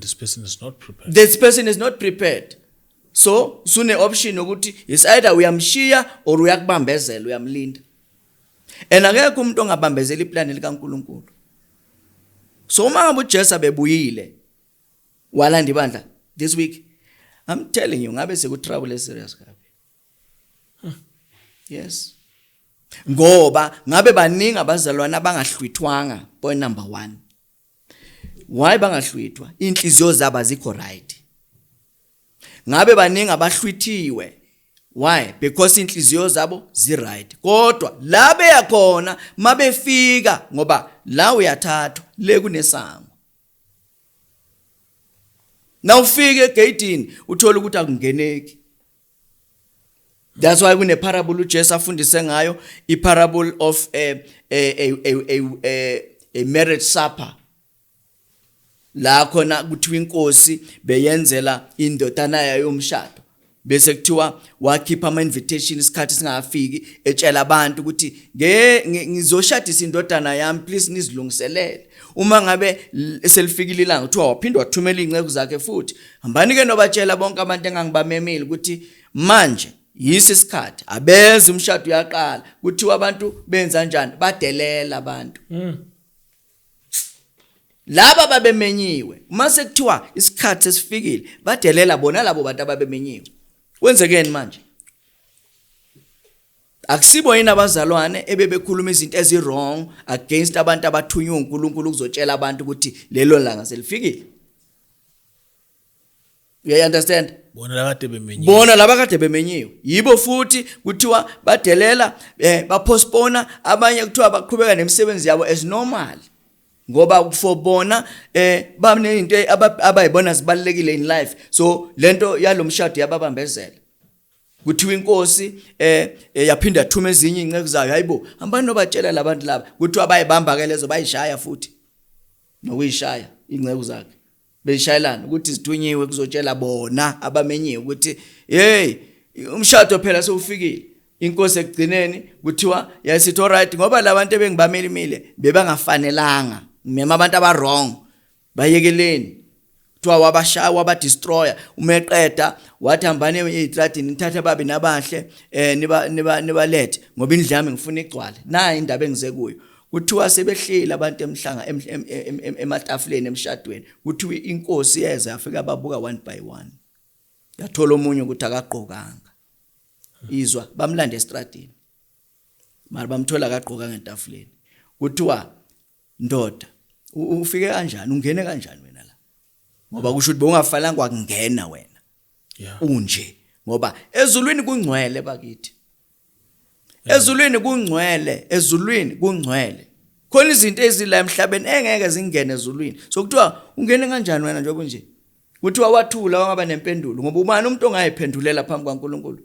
this person is not prepared. This person is not prepared, so sune option ukuthi is either uyamshiya or uyakubambezela, uyamlinda. And akekho umuntu ongabambezela iplani likaNkuluNkulu. So uma ngabe uJesu abebuyile walanda ibandla this week, I'm telling you, ngabe seku trouble serious kabi. Yes, ngoba ngabe baningi abazalwana abangahlwithwanga. Point number 1, why bangahlwithwa? Inhliziyo zabo azikho right. Ngabe baningi abahlwithiwe. Why? Because inhliziyo zabo zi right, kodwa la beyakhona mabefika, ngoba la uyathathwa, le kunesango, nawufika egate uthola ukuthi akungeneki. That's why kune parable uJesu afundise ngayo, i parable of a marriage supper, la khona kuthiwa inkosi beyenzela indodana yayo umshado, bese kuthiwa wakhipha ama invitation isikhathi singafiki, etshela abantu ukuthi ngizoshadisa indodana yami, please nizilungiselele. Uma ngabe selifikile ilanga, kuthiwa waphinda wathumela inceku zakhe futhi, "Hambani ke nobatshela bonke abantu engangibamemile ukuthi manje Yisi isikhathi abeze umshado uyaqala, kuthiwa abantu benza kanjani, badelela abantu. Laba babemenyiwe, uma sekuthiwa isikhathi sesifikile, badelela bona labo bantu ababemenyiwe. Kwenzekeni manje? Akusibo yini abazalwane ebebekhuluma izinto ezi-wrong against abantu abathunywe uNkulunkulu ukuzotshela abantu ukuthi lelo langa selifikile? You understand? Bona lakade bemenyiwe. Bona laba kade bemenyiwe yibo, futhi kuthiwa badelela, bapostpone, abanye kuthiwa baqhubeka nemisebenzi yabo as normal, ngoba for bona banezinto abayibona zibalekile in life, so lento yalomshado yababambezela. Kuthiwa inkosi yaphinda yathuma ezinye inceku zayo, hayibo, hambani nobatshela labantu laba. Kuthiwa bayibamba ke lezo, bayishaya futhi nokuyishaya inceku zakhe, beshayelana ukuthi zithunyiwe kuzotshela bona abamenyiwe ukuthi hey, umshado phela sewufikile. Inkosi ekugcineni kuthiwa yayisithi, alright, ngoba labantu ebengibamelimile bebangafanelanga, ngimema abantu aba wrong, bayekeleni. Kuthiwa wabashaya, wabadestroya. Umeqeda wathi, hambani ezitradini, nithathe ababi nabahle, niba niba nibalethe, ngoba indlu yami ngifuna igcwale. Nayi indaba engize kuyo. Kuthiwa sebehleli abantu emhlanga ematafuleni emshadweni, kuthiwa inkosi yeza, yafika babuka one by one, yathola omunye ukuthi akagqokanga. Izwa, bamlanda estradini, mara bamthola akagqokanga etafuleni. Kuthiwa, ndoda, ufike kanjani, ungene kanjani wena la? Ngoba kusho ukuthi bewungafanelanga kwakungena wena unje, ngoba ezulwini kungcwele bakithi, ezulwini kungcwele, ezulwini kungcwele. Khona izinto ezila emhlabeni engeke zingene ezulwini. So kuthiwa, ungene kanjani wena njengoba nje? Kuthiwa wathula, wangaba nempendulo, ngoba ubani umuntu ongayiphendulela phambi kaNkuluNkulu?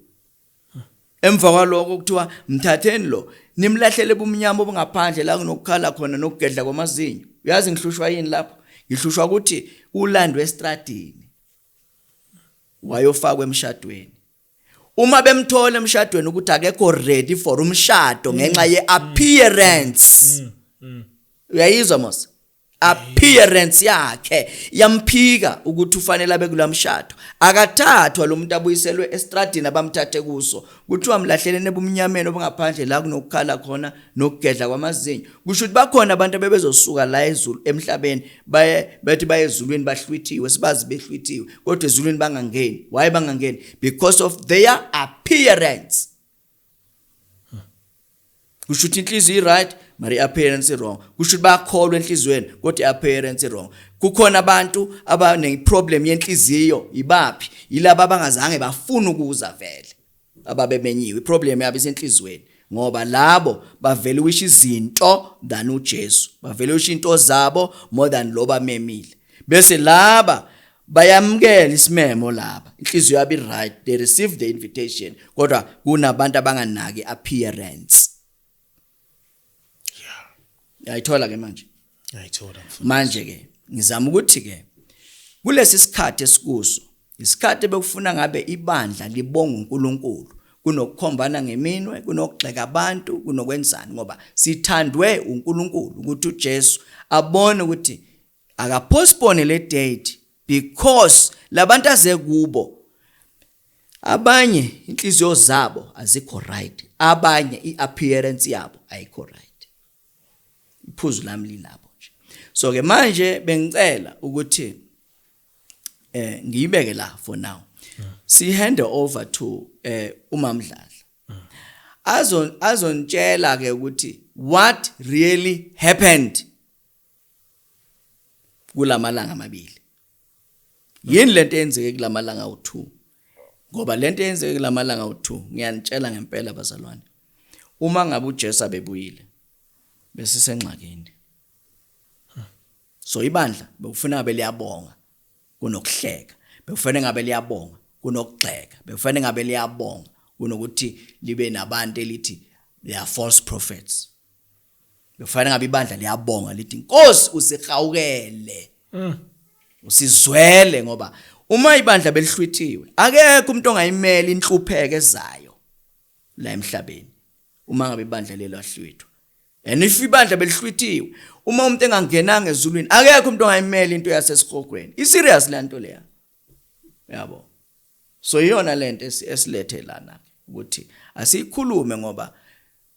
Emva kwalokho kuthiwa, mthatheni lo, nimlahlele ebumnyama obungaphandle, la kunokukhala khona nokugedla kwamazinyo. Uyazi ngihlushwa yini lapho? Ngihlushwa ukuthi ulandwe estradini, wayofakwa emshadweni. Uma bemthola emshadweni ukuthi akekho ready for umshado ngenxa ye-appearance, uyayizwa mos, appearance yakhe yamphika ukuthi ufanele abe kulamshado, akathathwa lo muntu abuyiselwe estradini abamthathe kuso. Kuthiwa mlahlelene ebumnyameni obungaphandle, la kunokukhala khona nokugedla kwamazinyo. Kusho ukuthi bakhona abantu abebezosuka la ezulu emhlabeni baye bethi baye ezulwini, bahlwithiwe, sibazi behlwithiwe, kodwa ezulwini bangangeni. Why bangangeni? Because of their appearance. Kusho ukuthi inhliziyo i-right, mara i-appearance i-wrong. Kusho ukuthi bayakholwa enhliziyweni, kodwa i-appearance i-wrong. Kukhona abantu abane-problem yenhliziyo. Ibaphi? Yilaba abangazange bafuna ukuza vele, ababemenyiwe. I-problem yabo isenhliziyweni, ngoba labo bavele wisho izinto than uJesu, bavele wisho into zabo more than lo bamemile. Bese laba bayamukela isimemo, laba inhliziyo yabo i-right, they receive the invitation, kodwa kunabantu abanganaki appearance. Uyayithola ke manje? Ngiyayithola, mfundisi. Manje ke ngizama ukuthi ke kulesi sikhathi esikuso, isikhathi ebekufuna ngabe ibandla libonga uNkulunkulu kunokukhombana ngeminwe, kunokugxeka abantu, kunokwenzani, ngoba sithandwe uNkulunkulu ukuthi uJesu abone ukuthi akapostpone le date, because labantu aze kubo abanye inhliziyo zabo azikho right, abanye iappearance yabo ayikho right. Iphuzu lami lilapho nje. So ke manje bengicela ukuthi ngiyibeke la for now, si hand over to uMamdladla, azontshela ke ukuthi what really happened kulamalanga amabili, yini lento eyenzeke kulamalanga awu2. Ngoba lento eyenzeke kulamalanga awu2, ngiyanitshela ngempela bazalwane, uma ngabe uJesu abebuyile bese sengxakini. So ibandla bekufuna ngabe liyabonga kunokuhleka, bekufanele ngabe liyabonga kunokugxeka, bekufanele ngabe liyabonga kunokuthi libe nabantu elithi they are false prophets. Bekufanele ngabe ibandla liyabonga, lithi, Inkosi usihawukele, usizwele, ngoba uma ibandla belihlwithiwe, akekho umuntu ongayimela inhlupheko ezayo la emhlabeni uma ngabe ibandla lelo ahlwithwa. And if ibandla belihlwithiwe, uma umuntu engangenanga ezulwini, akekho umuntu ongayimela into yasesihogweni. I serious le nto leya, yabo. So iyona lento esilethe lana. Ukuthi asiyikhulume ngoba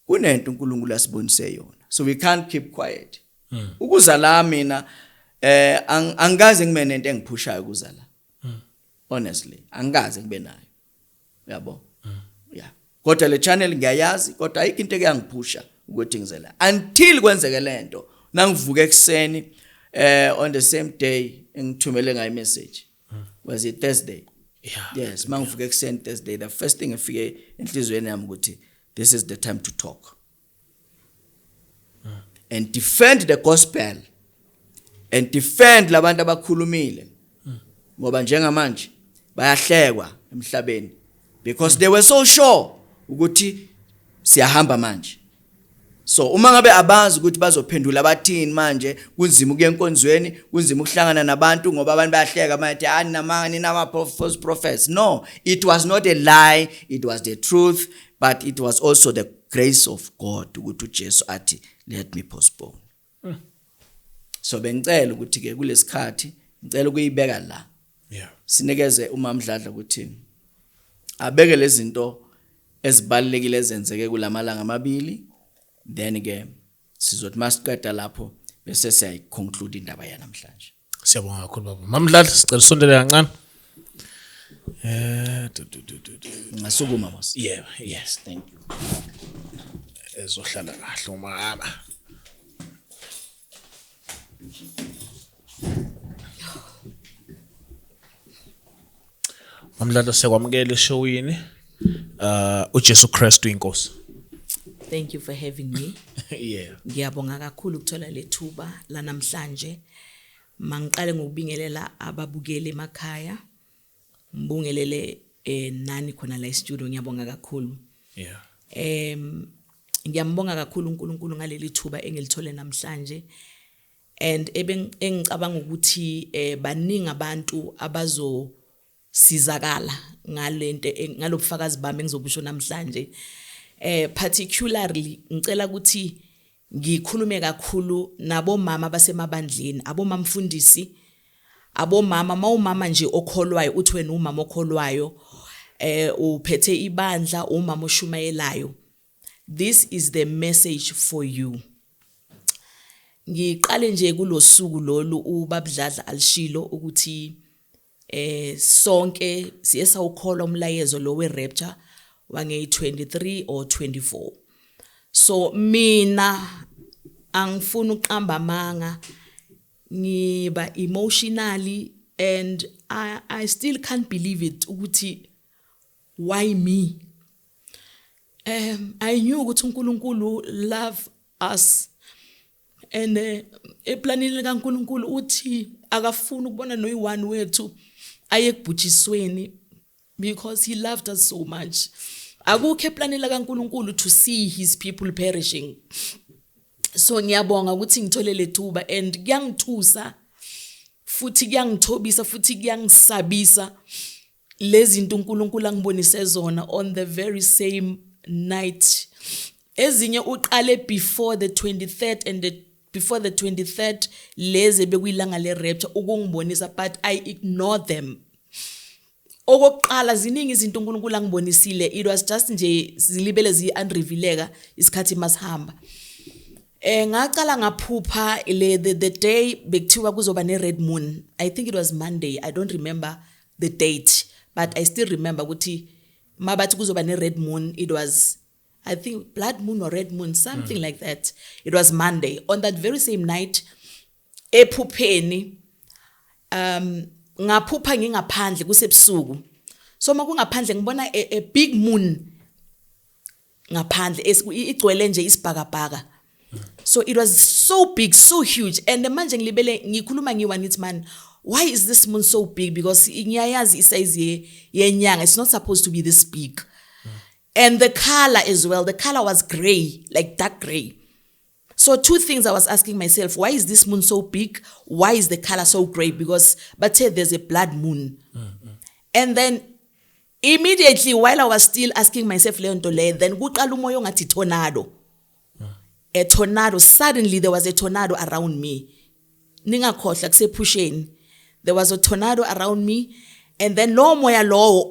kunento uNkulunkulu asibonise yona, so we can't keep quiet. Ukuza la mina angikaze ngibe nento engiphushayo ukuza la. Honestly, angikaze ngibe nayo, uyabo? Yeah, kodwa le channel ngiyayazi, kodwa ayikho into eyangiphusha ukuthi ngize la until kwenzeke lento. Nangivuka ekseni on the same day engithumele ngayo message, was it Thursday? Yeah. Yes, mangivuka ekseni Thursday, the first thing efike enhliziyweni yami ukuthi this is the time to talk and defend the gospel and defend labantu abakhulumile, ngoba njengamanje bayahlekwa emhlabeni because they were so sure ukuthi siyahamba manje. So uma ngabe abazi ukuthi bazophendula bathini manje, kunzima ukuya enkonzweni, kunzima ukuhlangana nabantu ngoba abantu bayahleka bathi ani namanga ninama false prophets. No, it was not a lie, it was the truth, but it was also the grace of God ukuthi uJesu athi let me postpone. So bengicela ukuthi ke kulesikhathi ngicela ukuyibeka la, sinikeze uMamdladla ukuthi abeke lezi zinto ezibalekile ezenzeke kulamalanga amabili, then ke sizothi masiqeda lapho bese siyayiconclude indaba yanamhlanje. Siyabonga kakhulu, baba. Mamdladla, sicela usondele kancane. Du, du, du, du, du. Ngasukuma mos? Yeah. Yes, thank you. Ezohlala kahle umama. Mamdladla, siyakwamukela eshowini. UJesu Kristu inkosi. Thank you for having me. Ngiyabonga kakhulu ukuthola lethuba lanamhlanje. Mangiqale ngokubingelela ababukeli emakhaya. Ngibingelele nani khona la e-studio, ngiyabonga kakhulu. Ngiyambonga kakhulu uNkulunkulu ngaleli thuba engilithole namhlanje. And engicabanga ukuthi baningi abantu abazo sizakala ngalento, ngalobufakazi bami engizobusho namhlanje. Particularly ngicela ukuthi ngikhulume kakhulu nabomama basemabandleni, abomamfundisi, abomama, mawumama nje okholwayo, uthi wena umama okholwayo, uphethe ibandla, umama oshumayelayo. This is the message for you. Ngiqale nje kulosuku lolu uBabdladla alishilo ukuthi sonke siye sawukholwa umlayezo lo we rapture wange 23 or 24. So mina angifuni uqamba amanga, ngiba emotionally and I still can't believe it ukuthi why me? I knew ukuthi uNkulunkulu love us and eplanini kaNkulunkulu uthi akafuni ukubona noyi-one wethu aye ekubhujisweni because he loved us so much. Akukho eplanini kaNkulunkulu to see his people perishing. So ngiyabonga ukuthi ngithole lethuba and kuyangithusa futhi kuyangithobisa futhi kuyangisabisa lezi zinto uNkulunkulu angibonise zona on the very same night. Ezinye uqale before the 23rd and the before the 23rd, lezi bekuyilanga le rapture, ukungibonisa, but I ignore them. Okokuqala, ziningi izinto uNkulunkulu angibonisile, it was just nje zilibele zi-unrevealeka isikhathi masihamba. Ngaqala ngaphupha le the day bekuthiwa kuzoba ne red moon. I think it was Monday, I don't remember the date, but I still remember ukuthi mabathi kuzoba ne red moon, it was, I think, blood moon or red moon, something like that. It was Monday. On that very same night, ephupheni ngaphupha ngingaphandle kusebusuku. So makungaphandle ngibona a big moon ngaphandle, igcwele nje isibhakabhaka. So it was so big, so huge, and manje ngilibele ngikhuluma ngiwa ngithi, "Man, why is this moon so big?" Because ngiyayazi isize yenyanga, it's not supposed to be this big. And the color as well, the color was gray, like dark gray. So two things I was asking myself: why is this moon so big? Why is the color so gray? Because but say there's a blood moon. And then immediately, while I was still asking myself leyo nto leyo, then kuqala umoya ongathi tornado. A tornado, suddenly there was a tornado around me. Ningakhohlwa kusephusheni. There was a tornado around me. And then lo moya lowo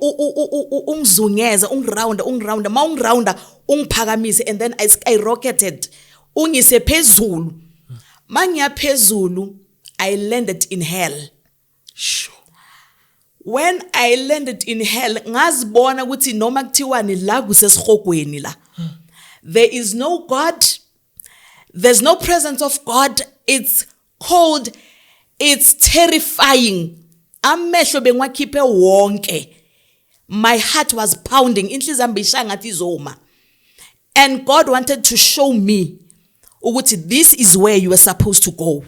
ungizungeza, ungirounda, ungirounda, mawungirounda ungiphakamise, and then I skyrocketed, ungise phezulu. Mangiya phezulu, I landed in hell. Sure. When I landed in hell, ngazibona ukuthi noma kuthiwani la kusesihogweni la. There is no God. There's no presence of God. It's cold. It's terrifying. Amehlo bengiwakhiphe wonke. My heart was pounding. Inhliziyo yami beyishaya ngathi izoma. And God wanted to show me ukuthi this is where you are supposed to go.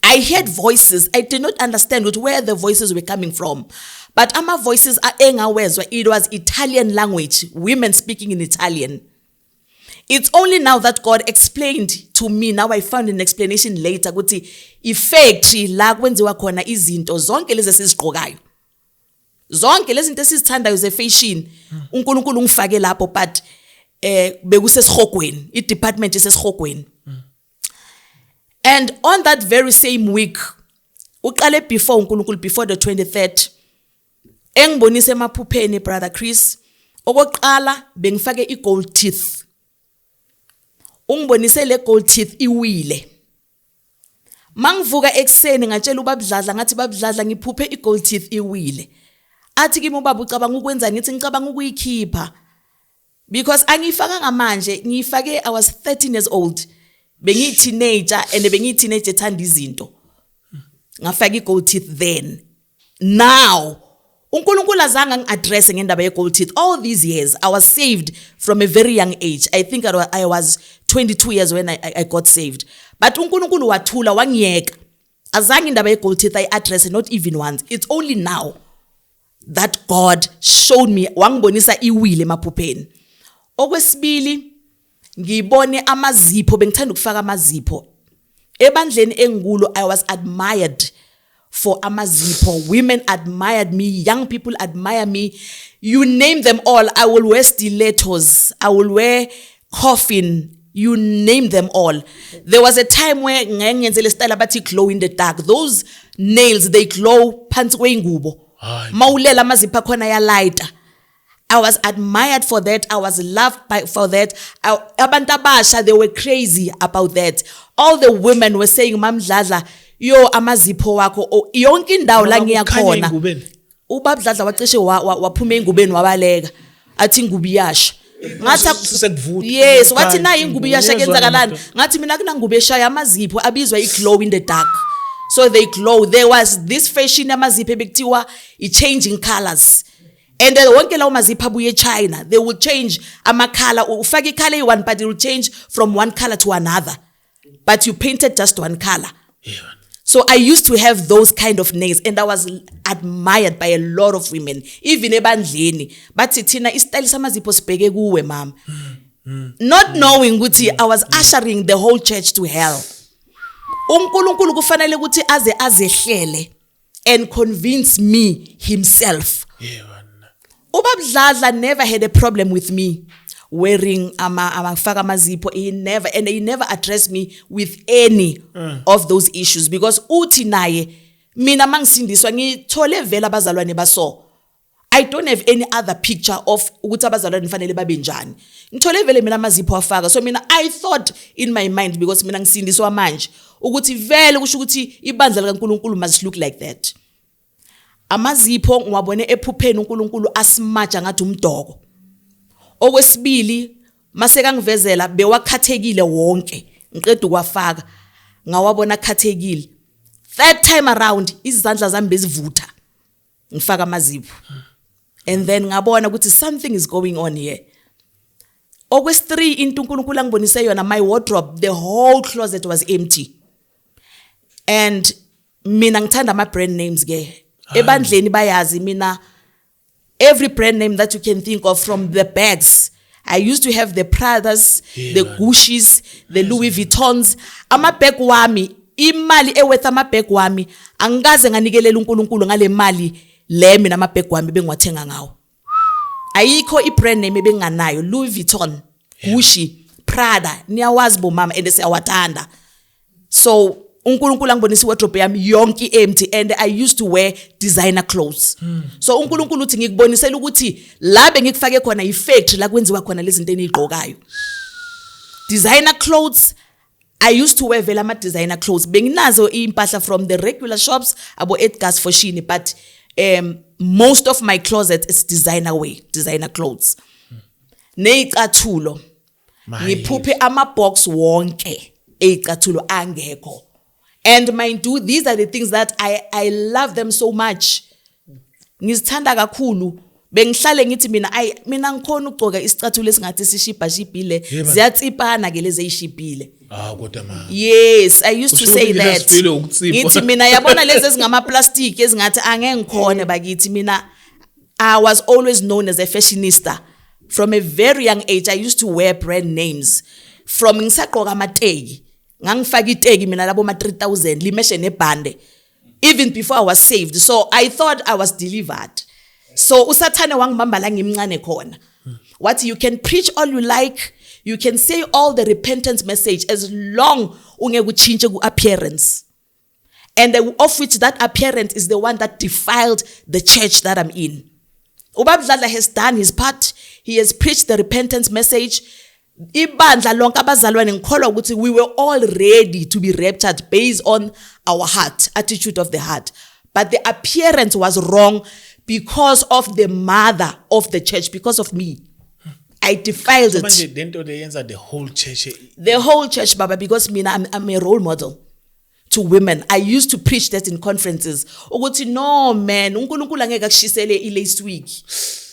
I heard voices. I did not understand where the voices were coming from. But ama voices engawezwa, it was Italian language, women speaking in Italian. It's only now that God explained to me, now I found an explanation later, ukuthi i-factory la kwenziwa khona izinto zonke lezi esizigqokayo. Zonke lezi zinto esizithandayo ze-fashion, uNkulunkulu ungifake lapho, but bekusesihogweni, i-department isesihogweni. And on that very same week, uqale before uNkulunkulu, before the 23rd, engibonise emaphupheni, Brother Chris, okokuqala bengifake i-gold teeth. Ungibonise le gold teeth iwile. Mangivuka ekseni ngatshela uBabudladla, ngathi Babudladla ngiphuphe i-gold teeth iwile. Athi kimi ubaba ucabanga ukwenzani? Ngithi ngicabanga ukuyikhipha. Because angiyifakanga manje, ngiyifake I was 13 years old. Bengiyi teenager and bengiyi teenager ethanda izinto. Ngafaka i-gold teeth then. Now uNkulunkulu azange angi-address ngendaba ye-gold teeth. All these years I was saved from a very young age. I think I was 22 years when I got saved. But uNkulunkulu wathula wangiyeka. Azange indaba ye-gold teeth I address, not even once. It's only now that God showed me, wangibonisa iwile emaphupheni. Okwesibili, ngibone amazipho, bengithanda ukufaka amazipho. Ebandleni engikulo I was admired for amazipho. Women admired me, young people admire me. You name them all. I will wear stilettos, I will wear coffin, you name them all. There was a time where ngenze le style abathi glow in the dark. Those nails, they glow phansi kweingubo. Mawulela amazipho akhona ayalayita. I was admired for that. I was loved for that. Abantu abasha, they were crazy about that. All the women were saying, Mamdladla, yo amazipho wakho, oh, yonke indawo la ngiya khona. UBabudladla wacishe waphuma engubeni wabaleka. Athi ingubo iyasha. Ngathi yes, wathi nayi ingubo iyasha kenzakalani? Ngathi mina kunangubo eshaya amazipho abizwa i-glow in the dark. So they glow. There was this fashion amazipho ebekuthiwa i-changing colors. And wonke lawo mazipho abuye eChina, they will change amakhala. Ufake ikhala eyi-one, but it will change from one color to another. But you painted just one color. Yeah. So I used to have those kind of nails, and I was admired by a lot of women, even ebandleni. Bathi thina isitayile samazipho sibheke kuwe mama. Not knowing ukuthi I was ushering the whole church to hell. uNkulunkulu kufanele ukuthi aze azehlele and convince me himself. Yeah. UBabudladla never had a problem with me wearing amafaka amazipho. He never, and he never addressed me with any of those issues, because uthi naye mina mangisindiswa ngithole vele abazalwane baso. I don't have any other picture of ukuthi abazalwane kufanele babe njani. Ngithole vele mina amazipho afaka. So mina I thought in my mind, because mina ngisindiswa manje, ukuthi vele kusho ukuthi ibandla likaNkulunkulu must look like that. Amazipho ngiwabone ephupheni uNkulunkulu asimaja ngathi umdoko. Okwesibili mase kangivezela bewakhathekile wonke, ngiqeda ukwafaka ngawabona khathekile. Third time around izandla zami bezivutha ngifaka amazipho, and then ngabona ukuthi something is going on here. Okwesi-3 into uNkulunkulu angibonise yona, my wardrobe, the whole closet was empty. And mina ngithanda ama brand names ke. Ebandleni bayazi mina every brand name that you can think of, from the bags. I used to have the Pradas, the Gucci's, the Louis Vuittons. Amabag wami, imali eworth amabag wami, angikaze nganikelela uNkulunkulu ngale mali le mina amabag wami bengiwathenga ngawo. Ayikho i-brand name ebenganayo, Louis Vuitton, Gucci, Prada, niyawazi bomama and siyawathanda. So uNkulunkulu angibonisa iwardrobe yami yonke empty, and I used to wear designer clothes. So uNkulunkulu uthi ngikubonisela ukuthi la bengikufake khona ifactory la kwenziwa khona lezi zinto enizigqokayo, designer clothes. I used to wear vele ama designer clothes. Benginazo impahla from the regular shops, abo Edgar's, Foschini, but most of my closet is designer way, designer clothes. Nezicathulo, ngiphuphe ama box wonke ezicathulo angekho. And mind you, these are the things that I love them so much. Ngizithanda kakhulu. Bengihlale ngithi mina, ayi, mina ngikhona ukugcoka isicathulo esingathi sishibha shibhile. Yebo. Ziyatsipana ke lezi ezishibhile. Ah, kodwa ma. Yes, I used to Usho say ukuthi that. sifile ukutsipha. Ngithi mina, yabona lezi ezingama plastic ezingathi angeke ngikhone bakithi. Mina, I was always known as a fashionista from a very young age. I used to wear brand names from ngisagqoka amateki. Ngangifaka iteki mina labo ma 3000 limeshe nebhande even before I was saved. So I thought I was delivered. So usathane wangibamba la ngimncane khona. What you can preach all you like, you can say all the repentance message, as long ungeke utshintshe ku appearance. And of which that appearance is the one that defiled the church that I'm in. Ubaba Dladla has done his part. He has preached the repentance message. Ibandla lonke, abazalwane, ngikholwa ukuthi we were all ready to be raptured based on our heart, attitude of the heart. But the appearance was wrong because of the mother of the church, because of me. I defiled it. Manje lento le yenza the whole church. The whole church, baba, because mina, I'm a role model to women. I used to preach that in conferences ukuthi no man, uNkulunkulu angeke akushisele i-lace wig,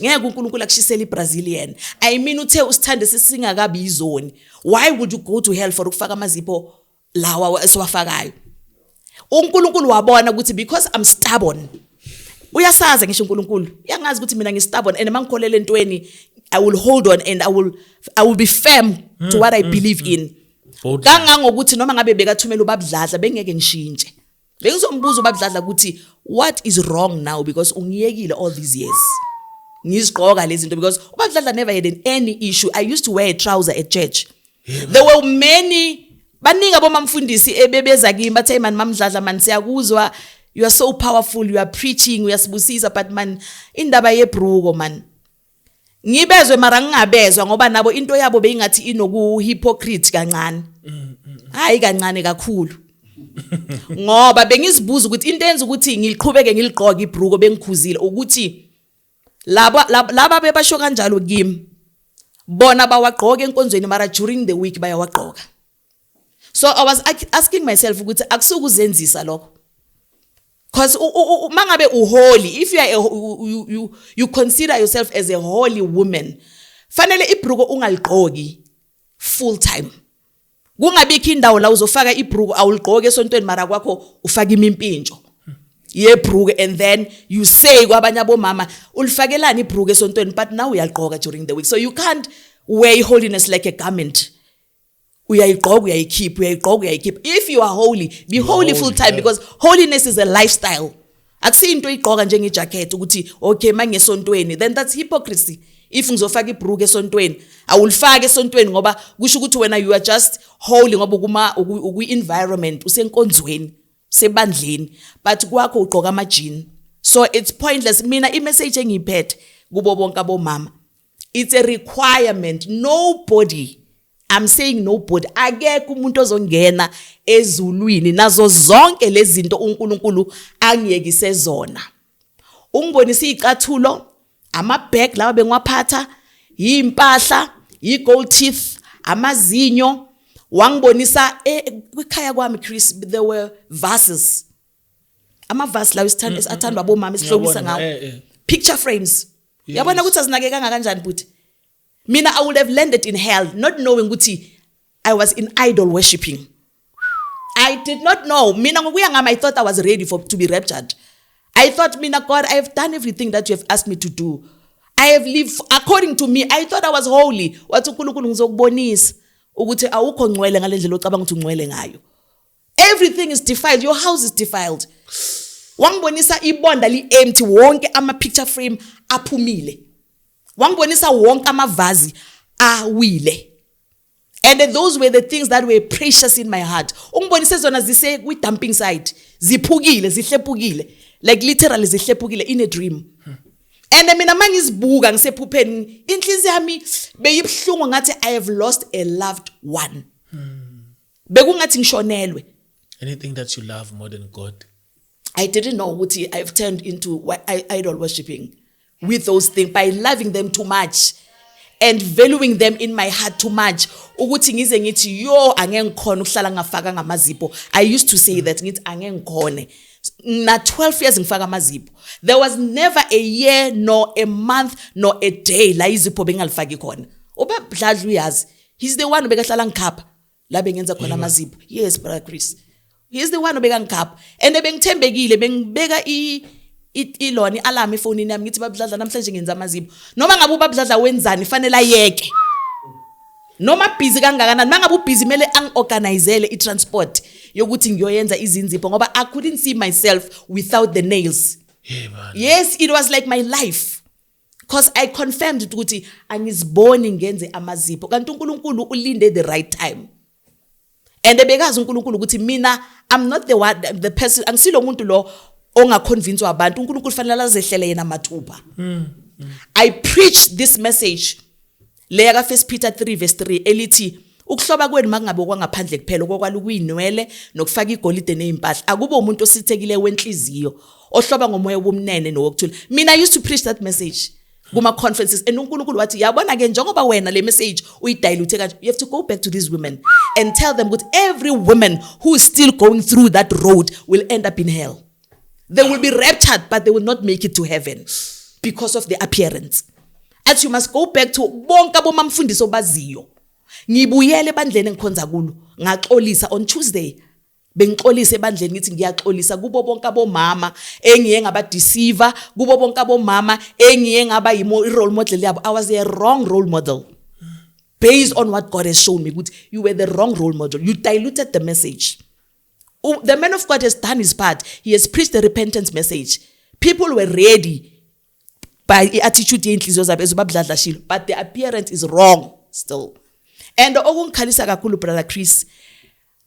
ngeke uNkulunkulu akushisele i-Brazilian. I mean, uthe usithande sisingakabi izoni. Why would you go to hell for ukufaka amazipho lawa esiwafakayo? uNkulunkulu wabona ukuthi because I'm stubborn, uyasazi ngisho uNkulunkulu uyangazi ukuthi mina ngistubborn and mangikholele entweni, I will hold on and I will be firm to what I believe in. Boldly. Kangangokuthi noma ngabe bekathumela ubabudladla, bengeke ngishintshe. Bengizombuza ubabudladla ukuthi what is wrong now, because ungiyekile all these years ngizigqoka lezi zinto, because ubabudladla never had any issue. I used to wear a trouser at church. There were many, baningi abomamfundisi ebebeza kimi bathe, "Hey man, mamdladla man, siyakuzwa, you are so powerful, you are preaching, uyasibusisa, but man, indaba yebruko man." Ngibezwe mara ngingabezwa, ngoba nabo into yabo beyingathi inoku hypocrite kancane, hayi kancane kakhulu, ngoba bengizibuza ukuthi into enza ukuthi ngiliqhubeke ngiliqoke ibruko bengikhuzile ukuthi laba bebasho kanjalo kimi, bona bawagqoka enkonzweni mara during the week bayawagqoka. So I was asking myself ukuthi akusukuzenzisa lokho, because mangabe uholy, if you are a, you consider yourself as a holy woman, fanele ibruko ungaligqoki full time. Kungabikho indawo la uzofaka ibruko, awuligqoke esontweni mara kwakho ufaka imimpintsho yebruko, and then you say kwabanye abomama, ulifakelani ibruko esontweni, but now uyaligqoka during the week? So you can't wear holiness like a garment, uyayigqoka uyayikhipha, uyayigqoka uyayikhipha. If you are holy, be holy full time, because holiness is a lifestyle, akusiyinto oyigqoka njengejacket ukuthi okay, mangesontweni. Then that's hypocrisy. If ngizofaka ibruku esontweni, awulifaki esontweni, ngoba kusho ukuthi wena you are just holy ngoba kuma ukwi-environment, usenkonzweni, sebandleni, but kwakho ugqoka ama-jean. So it's pointless. Mina imessage engiyiphethe kubo bonke abomama, it's a requirement. Nobody, I'm saying nobody, akekho umuntu ozongena ezulwini nazo zonke lezi zinto uNkulunkulu angiyekise zona. Ungibonisa izicathulo, ama-bag lawa bengiwaphatha, impahla, i-gold teeth, amazinyo. Wangibonisa kwikhaya kwami, Chris, there were vases, amavasi lawo athandwa abomama esihlobisa Ngiyabona, ngawo, picture frames. Yabona ukuthi azinakekanga kanjani buthi. Mina, I would have landed in hell not knowing ukuthi I was in idol worshipping. I did not know. Mina ngokuya ngami, I thought I was ready for to be raptured. I thought mina, God, I have done everything that you have asked me to do. I have lived according to me. I thought I was holy. Wathi uNkulunkulu, ngizokubonisa ukuthi awukho ngcwele ngalendlela ocabanga ukuthi ungcwele ngayo. Everything is defiled. Your house is defiled. Wangibonisa ibonda li empty, wonke ama picture frame aphumile. Wangibonisa wonke amavazi awile. And then those were the things that were precious in my heart. Ungibonise zona zise kwi dumping site, ziphukile, zihlephukile, like literally zihlephukile in a dream. And mina mangizibuka ngisephupheni, inhliziyo yami beyibhlungu, ngathi I have lost a loved one. Bekungathi ngishonelwe. Anything that you love more than God. I didn't know ukuthi I've turned into idol worshipping with those things by loving them too much and valuing them in my heart too much, ukuthi ngize ngithi, yo, angeke ngikhona ukuhlala ngafaka ngamazipho. I used to say that, ngithi angeke ngikhone na 12 years ngifaka amazipho. There was never a year nor a month nor a day la izipho bengalifaki khona. Ubabdladla uyazi, he's the one obekahlala ngikhapha la bengenza khona amazipho. Yes, brother Chris, he's the one obekangikhapha, and bengithembekile, bengibeka ilona i-alarm efonini yami, ngithi, "Babudladla, namhlanje ngenza amazipho." Noma ngabe ubabudladla wenzani, fanele ayeke, noma busy kangakanani, mangabe ubusy, kumele angi-organizele i-transport yokuthi ngiyoyenza izinzipho, ngoba I couldn't see myself without the nails. Yeah, man. Yes, it was like my life, because I confirmed ukuthi angiziboni ngenze amazipho, kanti uNkulunkulu ulinde the right time. And ebekazi uNkulunkulu ukuthi mina I'm not the one, the person, angisilo umuntu lo ongaconvince abantu. uNkulunkulu fanele azehlele yena mathupha. I preach this message leya ka 1 Peter 3 verse 3 elithi, ukuhloba kwenu makungabe kwangaphandle kuphela, okwaluka kuyinwele nokufaka igolide nezimpahla, akube umuntu osithekile wenhliziyo, ohloba ngomoya wobumnene nowokuthula. Mina I used to preach that message kuma conferences, and uNkulunkulu wathi, yabona ke, njengoba wena le message uyidilute kanje, you have to go back to these women and tell them ukuthi every woman who is still going through that road will end up in hell. They will be raptured, but they will not make it to heaven because of the appearance. Athi you must go back to bonke abomamfundisi obaziyo. Ngibuyele ebandleni engikhonza kulo, ngaxolisa on Tuesday. Bengixolisa ebandleni, ngithi ngiyaxolisa kubo bonke abomama engiye ngabadeceiver, kubo bonke abomama engiye ngaba role model yabo. I was a wrong role model based on what God has shown me, ukuthi you were the wrong role model, you diluted the message. The man of God has done his part. He has preached the repentance message. People were ready by i-attitude yenhliziyo zabo ezobabudladla shilo, but the appearance is wrong still. And okungikhalisa kakhulu, brother Chris,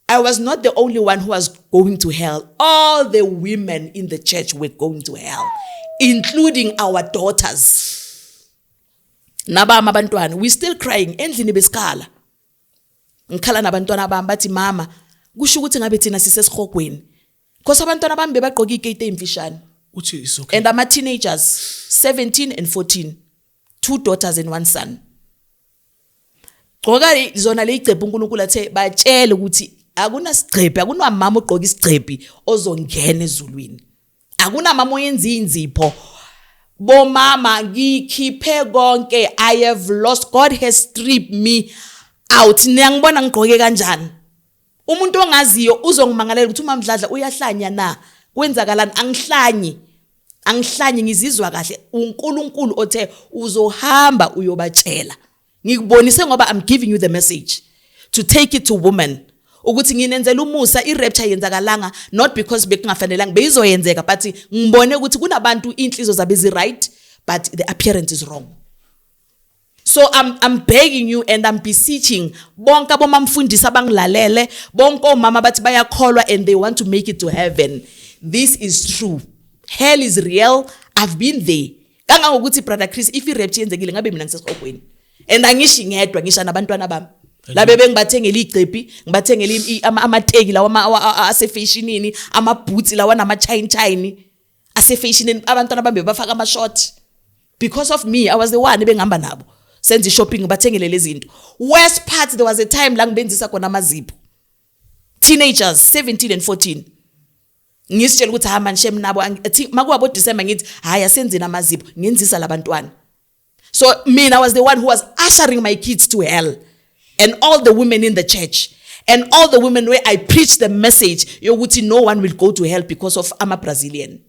I was not the only one who was going to hell. All the women in the church were going to hell, including our daughters. Nabami abantwana, we still crying endlini, besikhala. Ngikhala nabantwana bami, bathi, "Mama, kusho ukuthi ngabe thina sisesihogweni." Because abantwana bami bebagqoka iketi ezimfishane. Uthi it's okay. And ama teenagers, 17 and 14, two daughters and one son. Gcoka zona leyigcebhe, uNkulunkulu athe batshele ukuthi akunasigcebhe, akunamama ogqoka isigcebhe ozongena ezulwini. Akunamama oyenza inzipho. Bomama, ngikhiphe konke. I have lost. God has stripped me out. Niyangibona ngigqoke kanjani? Umuntu ongaziyo uzongimangalela ukuthi uMamdladla uyahlanya na? Kwenzakalani? Angihlanyi. Angihlanyi, ngizizwa kahle. uNkulunkulu othe uzohamba uyobatshela. Ngikubonise ngoba I'm giving you the message to take it to women. Ukuthi nginenzela umusa, i-rapture yenzakalanga not because bekungafanelanga, beyizoyenzeka, but ngibone ukuthi kunabantu inhliziyo zabo ezi right but the appearance is wrong. So I'm begging you and I'm beseeching bonke abomamfundisi abangilalele, bonke omama bathi bayakholwa and they want to make it to heaven. This is true. Hell is real. I've been there. Kangangokuthi, brother Chris, if i-rapture yenzekile, ngabe mina ngisesihogweni. And angishi ngedwa, ngisha nabantwana bami. Labe bengibathengela igcephi, ngibathengela amateki lawa asefashionini, ama-boots lawa nama-chine chine asefashionini, abantwana bami bebafaka ama-short. Because of me, I was the one ebengihamba nabo senze i-shopping, ngibathengele lezi zinto. Worst part, there was a time la ngibenzisa khona amazipho, teenagers, 17 and 14. Ngisitshela ukuthi ha man, shem nabo makuwabo December, ngithi hayi, asenzeni amazipho, ngenzisa labantwana. So mina, I was the one who was ushering my kids to hell, and all the women in the church and all the women where I preached the message yokuthi no one will go to hell because of ama Brazilian.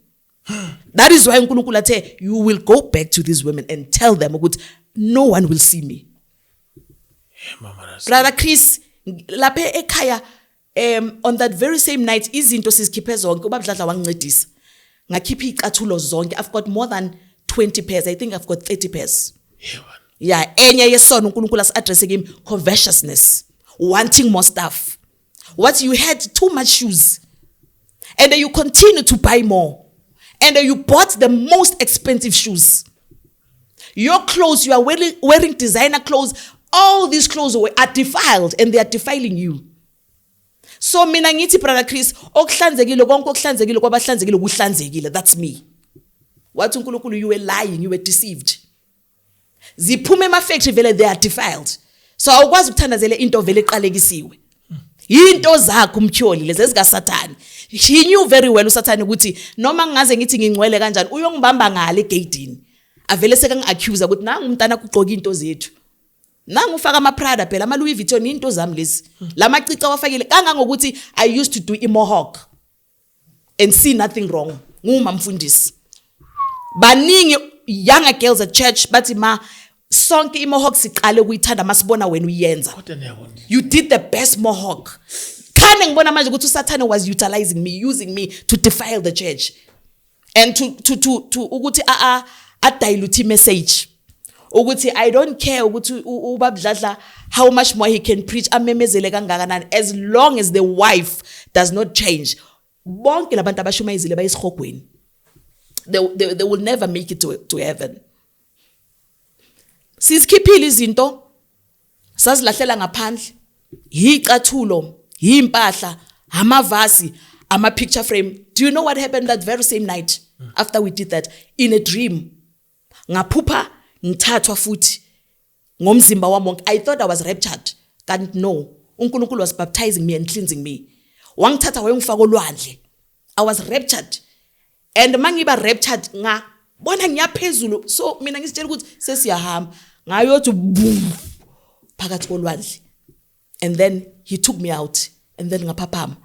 That is why uNkulunkulu athe you will go back to these women and tell them ukuthi no one will see me. Mama, that's Brother Chris, lapha ekhaya, on that very same night, izinto sizikhiphe zonke. Ubabudladla wangincedisa, ngakhipha icathulo zonke. I've got more than 20 pairs, I think I've got 30 pairs. Yeah, man. Yeah, enye yesono uNkulunkulu asi-address kimi, covetousness. wanting more stuff. What, you had too much shoes and then you continue to buy more, and then you bought the most expensive shoes. Your clothes, you are wearing designer clothes. All these clothes are defiled and they are defiling you. So mina ngithi, brother Chris, okuhlanzekile konke okuhlanzekile kwabahlanzekile kuhlanzekile. That's me. Wathi uNkulunkulu, you were lying, you were deceived. Ziphuma ema-factory vele, they are defiled. So awukwazi ukuthandazela into vele eqalekisiwe. Into zakho umtyholi lezi ezikaSathane. He knew very well uSathane ukuthi noma ngingaze ngithi ngingcwele kanjani, uyongibamba ngale egeyidini, avele sekangi-accuse ukuthi nangu umntana kugqoka into zethu, nangu ufaka ama-Prada phela, ama-Louis Vuitton, into zami lezi, lamacici awafakile. Kangangokuthi I used to do i-mohawk and see nothing wrong. Nguma mfundisi, baningi younger girls at church bathi, "Ma, sonke i-mohawk siqale ukuyithanda masibona wena uyenza." Kodwa niyabona. You did the best mohawk. Khane ngibona manje ukuthi uSathane was utilizing me, using me to defile the church and to ukuthi a dilute message, ukuthi I don't care ukuthi uBabdladla how much more he can preach, amemezele kangakanani, as long as the wife does not change, bonke labantu abashumayezile bayisihogweni. They will never make it to heaven. Sizikhiphile izinto, sazilahlela ngaphandle, yicathulo, yimpahla, amavasi, ama picture frame. Do you know what happened that very same night after we did that? In a dream ngaphupha ngithathwa futhi ngomzimba wami wonke. I thought I was raptured, kanti no, uNkulunkulu was baptizing me and cleansing me. Wangithatha wayongifaka olwandle. I was raptured, and mangiba raptured ngabona ngiyaphezulu. So mina ngisitshela ukuthi sesiyahamba, ngayothi boom phakathi kolwandle, and then he took me out and then ngaphaphama.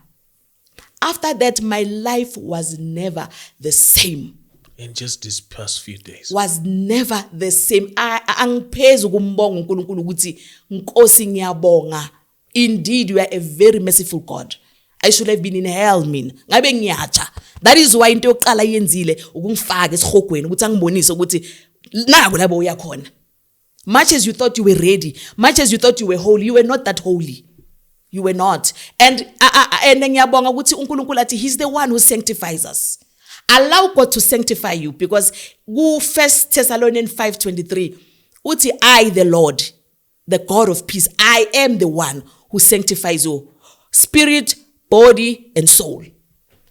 After that my life was never the same. In just these past few days. Was never the same. Angiphezi ukumbonga uNkulunkulu ukuthi, "Nkosi, ngiyabonga. Indeed you are a very merciful God. I should have been in hell mina, ngabe ngiyatsha." That is why into yokuqala yenzile ukungifaka esihogweni, ukuthi angibonise ukuthi naku labo uyakhona. Much as you thought you were ready, much as you thought you were holy, you were not that holy. You were not. And ngiyabonga ukuthi uNkulunkulu athi he's the one who sanctifies us. Allow God to sanctify you, because ku 1 Thessalonians 5:23 uthi, "I, the Lord, the God of peace, I am the one who sanctifies you, spirit, body and soul."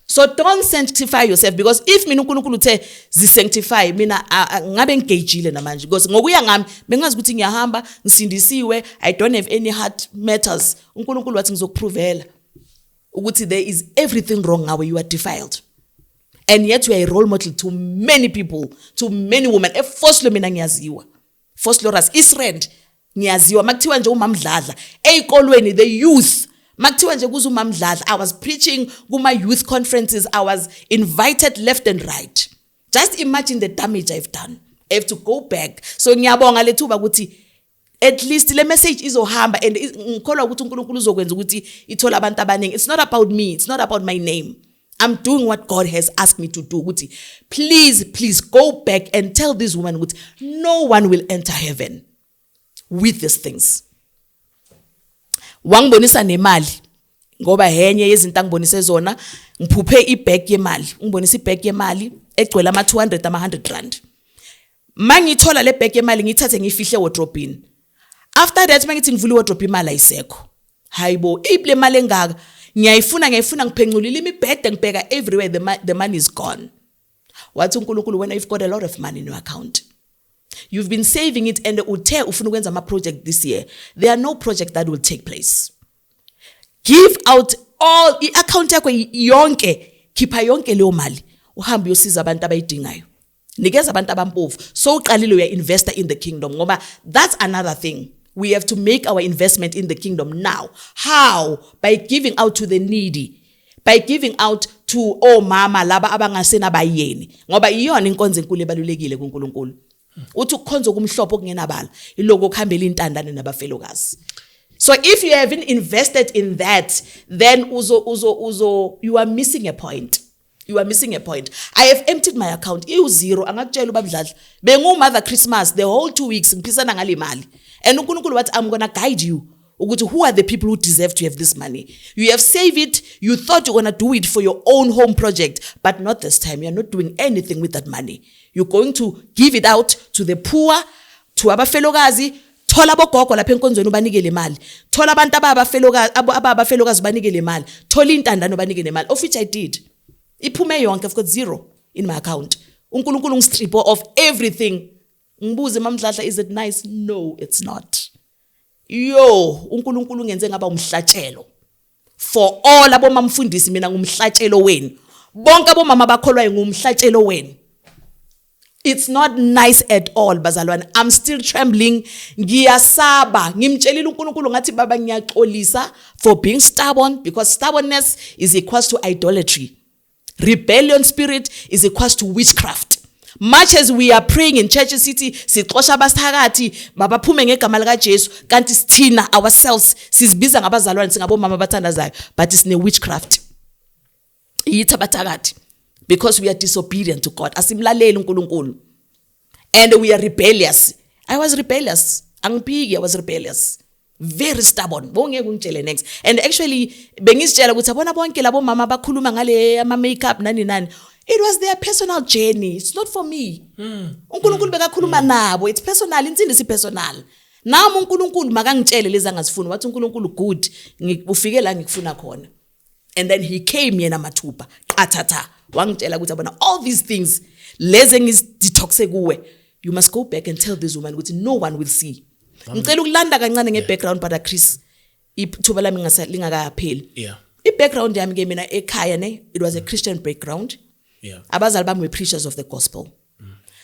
So don't sanctify yourself, because if mina uNkulunkulu uthe zi-sanctify mina, ngabe ngigejile namanje, because ngokuya ngami bengazi ukuthi ngiyahamba ngisindisiwe, I don't have any heart matters. UNkulunkulu wathi, "Ngizokuprovela ukuthi there is everything wrong ngawe. You are defiled, and yet you are a role model to many people, to many women." EVosloo mina ngiyaziwa, Vosloorus, East Rand ngiyaziwa. Makuthiwa nje uMamdladla ezikolweni, the youth, makuthiwa nje kuze uMamdladla. I was preaching kuma youth conferences. I was invited left and right. Just imagine the damage I've done. I have to go back. So ngiyabonga lethuba ukuthi at least le message izohamba, and ngikholwa ukuthi uNkulunkulu uzokwenza ukuthi ithole abantu abaningi. It's not about me, it's not about my name. I'm doing what God has asked me to do, ukuthi please, please go back and tell this woman ukuthi no one will enter heaven with these things. Wangibonisa nemali, ngoba henye yezinto angibonise zona, ngiphuphe ibag yemali. Ungibonisa ibag yemali egcwele ama 200, ama 100 rand. Mangithola le bag yemali, ngiyithathe ngiyifihle wardrobe. After that mangithi ngivula iwardrobe, imali ayisekho. Hayibo, iphi le mali engaka? Ngiyayifuna, ngiyayifuna, ngiphenculile imibhede, ngibheka everywhere, the money is gone. Wathi uNkulunkulu, "Wena, you've got a lot of money in your account. You've been saving it, and uthe ufuna ukwenza ama project this year. There are no project that will take place. Give out all i-account yakho yonke, khipha yonke leyo mali, uhambe uyosiza abantu abayidingayo, nikeza abantu abampofu. So uqalile uya-investa in the kingdom." Ngoba that's another thing, we have to make our investment in the kingdom now. How? By giving out to the needy, by giving out to omama laba abangasenabayeni, ngoba iyona inkonzo enkulu ebalulekile kuNkulunkulu. Uthi ukukhonza okumhlophe okungenabala iloko okuhambela intandane nabafelokazi. So if you haven't invested in that, then uzo uzo uzo you are missing a point. You are missing a point. I have emptied my account, iwu zero. Angakutshela uBabdladla, bengu Mother Christmas the whole 2 weeks, ngiphisana ngale mali. And uNkulunkulu wathi, "I'm going to guide you." Ukuthi who are the people who deserve to have this money? You have saved it, you thought you're going to do it for your own home project, but not this time. You're not doing anything with that money. You're going to give it out to the poor, to abafelokazi. Thola abogogo lapha enkonzweni ubanike le mali, thola abantu ababafelokazi ubanike le mali, thola intandane ubanike le mali, of which I did. Iphume yonke. I've got zero in my account. UNkulunkulu ngistrip of everything. Ngibuze, Mamdladla, is it nice? No, it's not. Yo, uNkulunkulu ngenze ngaba umhlatshelo for all abomamfundisi. Mina ngumhlatshelo wenu bonke abomama abakholwayo, ngumhlatshelo wenu. It's not nice at all, bazalwane. I'm still trembling, ngiyasaba. Ngimtshelile uNkulunkulu, ngathi, "Baba, ngiyaxolisa for being stubborn," because stubbornness is equals to idolatry. Rebellion spirit is equals to witchcraft. Much as we are praying in churches, sithi sixosha abasithakathi mabaphume ngegama likaJesu, kanti sithina ourselves sizibiza ngabazalwane, singabomama abathandazayo, but sine witchcraft, yithi abathakathi, because we are disobedient to God. Asimlaleli uNkulunkulu and we are rebellious. I was rebellious, angiphiki. I was rebellious, very stubborn. Bongeke ungitshele next. And actually bengizitshela ukuthi abona bonke labo mama abakhuluma ngale ama makeup nani nani, it was their personal journey, it's not for me. UNkulunkulu bekakhuluma nabo, it's personal, insindiso personal. Nami uNkulunkulu makangitshele lezi angazifuni. Wathi uNkulunkulu, "Good, ufike la ngikufuna khona." And then he came yena mathupha, qathatha, wangitshela ukuthi abona all these things lezi engizidetoxe kuwe, you must go back and tell this woman ukuthi no one will see. Ngicela ukulanda kancane nge-background, brother Chris, ithuba lami lingakapheli. I-background yami ke mina ekhaya ne, it was a Christian background. Abazali bami were preachers of the gospel.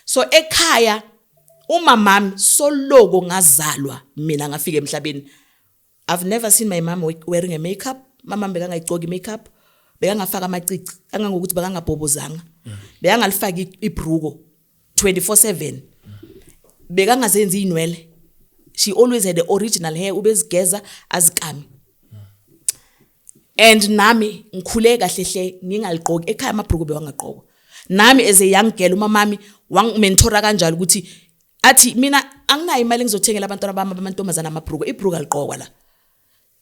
So ekhaya umamami, soloko ngazalwa mina ngafika emhlabeni, I've never seen my mom wearing a makeup. Mama bekangayigcoki makeup, bekangafaka amacici, kangangokuthi bekangabhobozanga, bekangalifaki ibruko 24/7, bekangazenzi inwele. She always had the original hair, ubezigeza azikami. And nami ngikhule kahle hle ngingaligqoki ekhaya amabhruku, bewangagqokwa. Nami as a young girl, umamami wangimentora kanjalo ukuthi athi mina anginayo imali engizothengela abantwana bami amantombazana amabhruku, ibhruku aligqokwa la.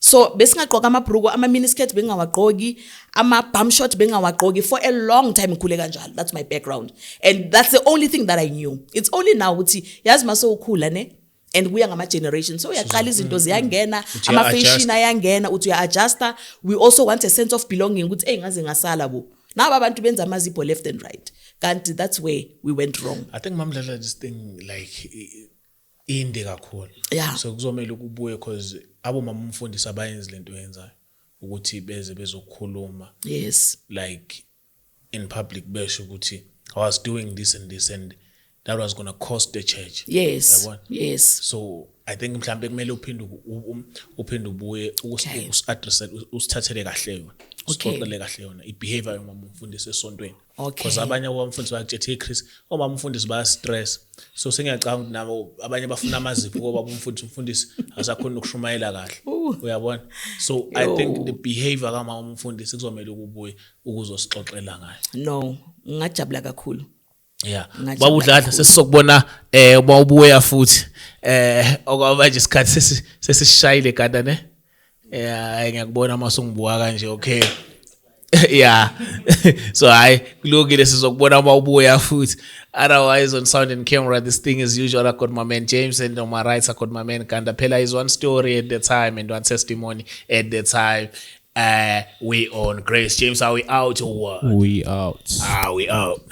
So besingagqoka amabhruku, ama-miniskirt bengawagqoki, ama-bum short bengawagqoki for a long time. Ngikhule kanjalo. That's my background and that's the only thing that I knew. It's only now ukuthi yazi masowukhula ne, and kuya ngama-generation, so uyaqala izinto ziyangena, Uthi ama-fashion uya-adjust. ayangena, uthi uya-adjusta. We also want a sense of belonging, ukuthi eyi, ngaze ngasala bo, nabo abantu benza amazipho left and right, kanti that's where we went wrong. I think, Mamdladla, this thing like inde kakhulu. So kuzomela ukubuye because abomama umfundisi abayenzi lento oyenzayo ukuthi beze bezokhuluma like in public, besho ukuthi I was doing this and this and that was going to cost the church. Uyabona? Yes. So I think mhlambe kumele uphinde uphinde ubuye usi-address, usithathele kahle yona, usixoxele kahle yona i-behavior yomama umfundisi esontweni, because abanye abamfundisi bayakutshela, "Hey Chris, omama umfundisi baya-stress." So sengiyacabanga ukuthi nabo abanye bafuna amazipho koba umfundisi asakhona ukushumayela kahle, uyabona? So I think the behavior kamama umfundisi kuzomele ukubuye ukuzosixoxela ngayo. No, ngingajabula kakhulu. Ngajabula Baba uDladla, kakhulu. Sesizokubona uma ubuya futhi. Okwamanje isikhathi sesishayile kanda ne. Yeah, ngiyakubona uma sungibuka kanje. Okay. Yeah. So hayi, kulungile, sizokubona uma ubuya futhi. Otherwise, on sound and camera, this thing is usual. I got my man James, and on my right I got my man Ganda. Phela is one story at the time and one testimony at the time. We on Grace. James, are we out or what? We out. Ah, we out.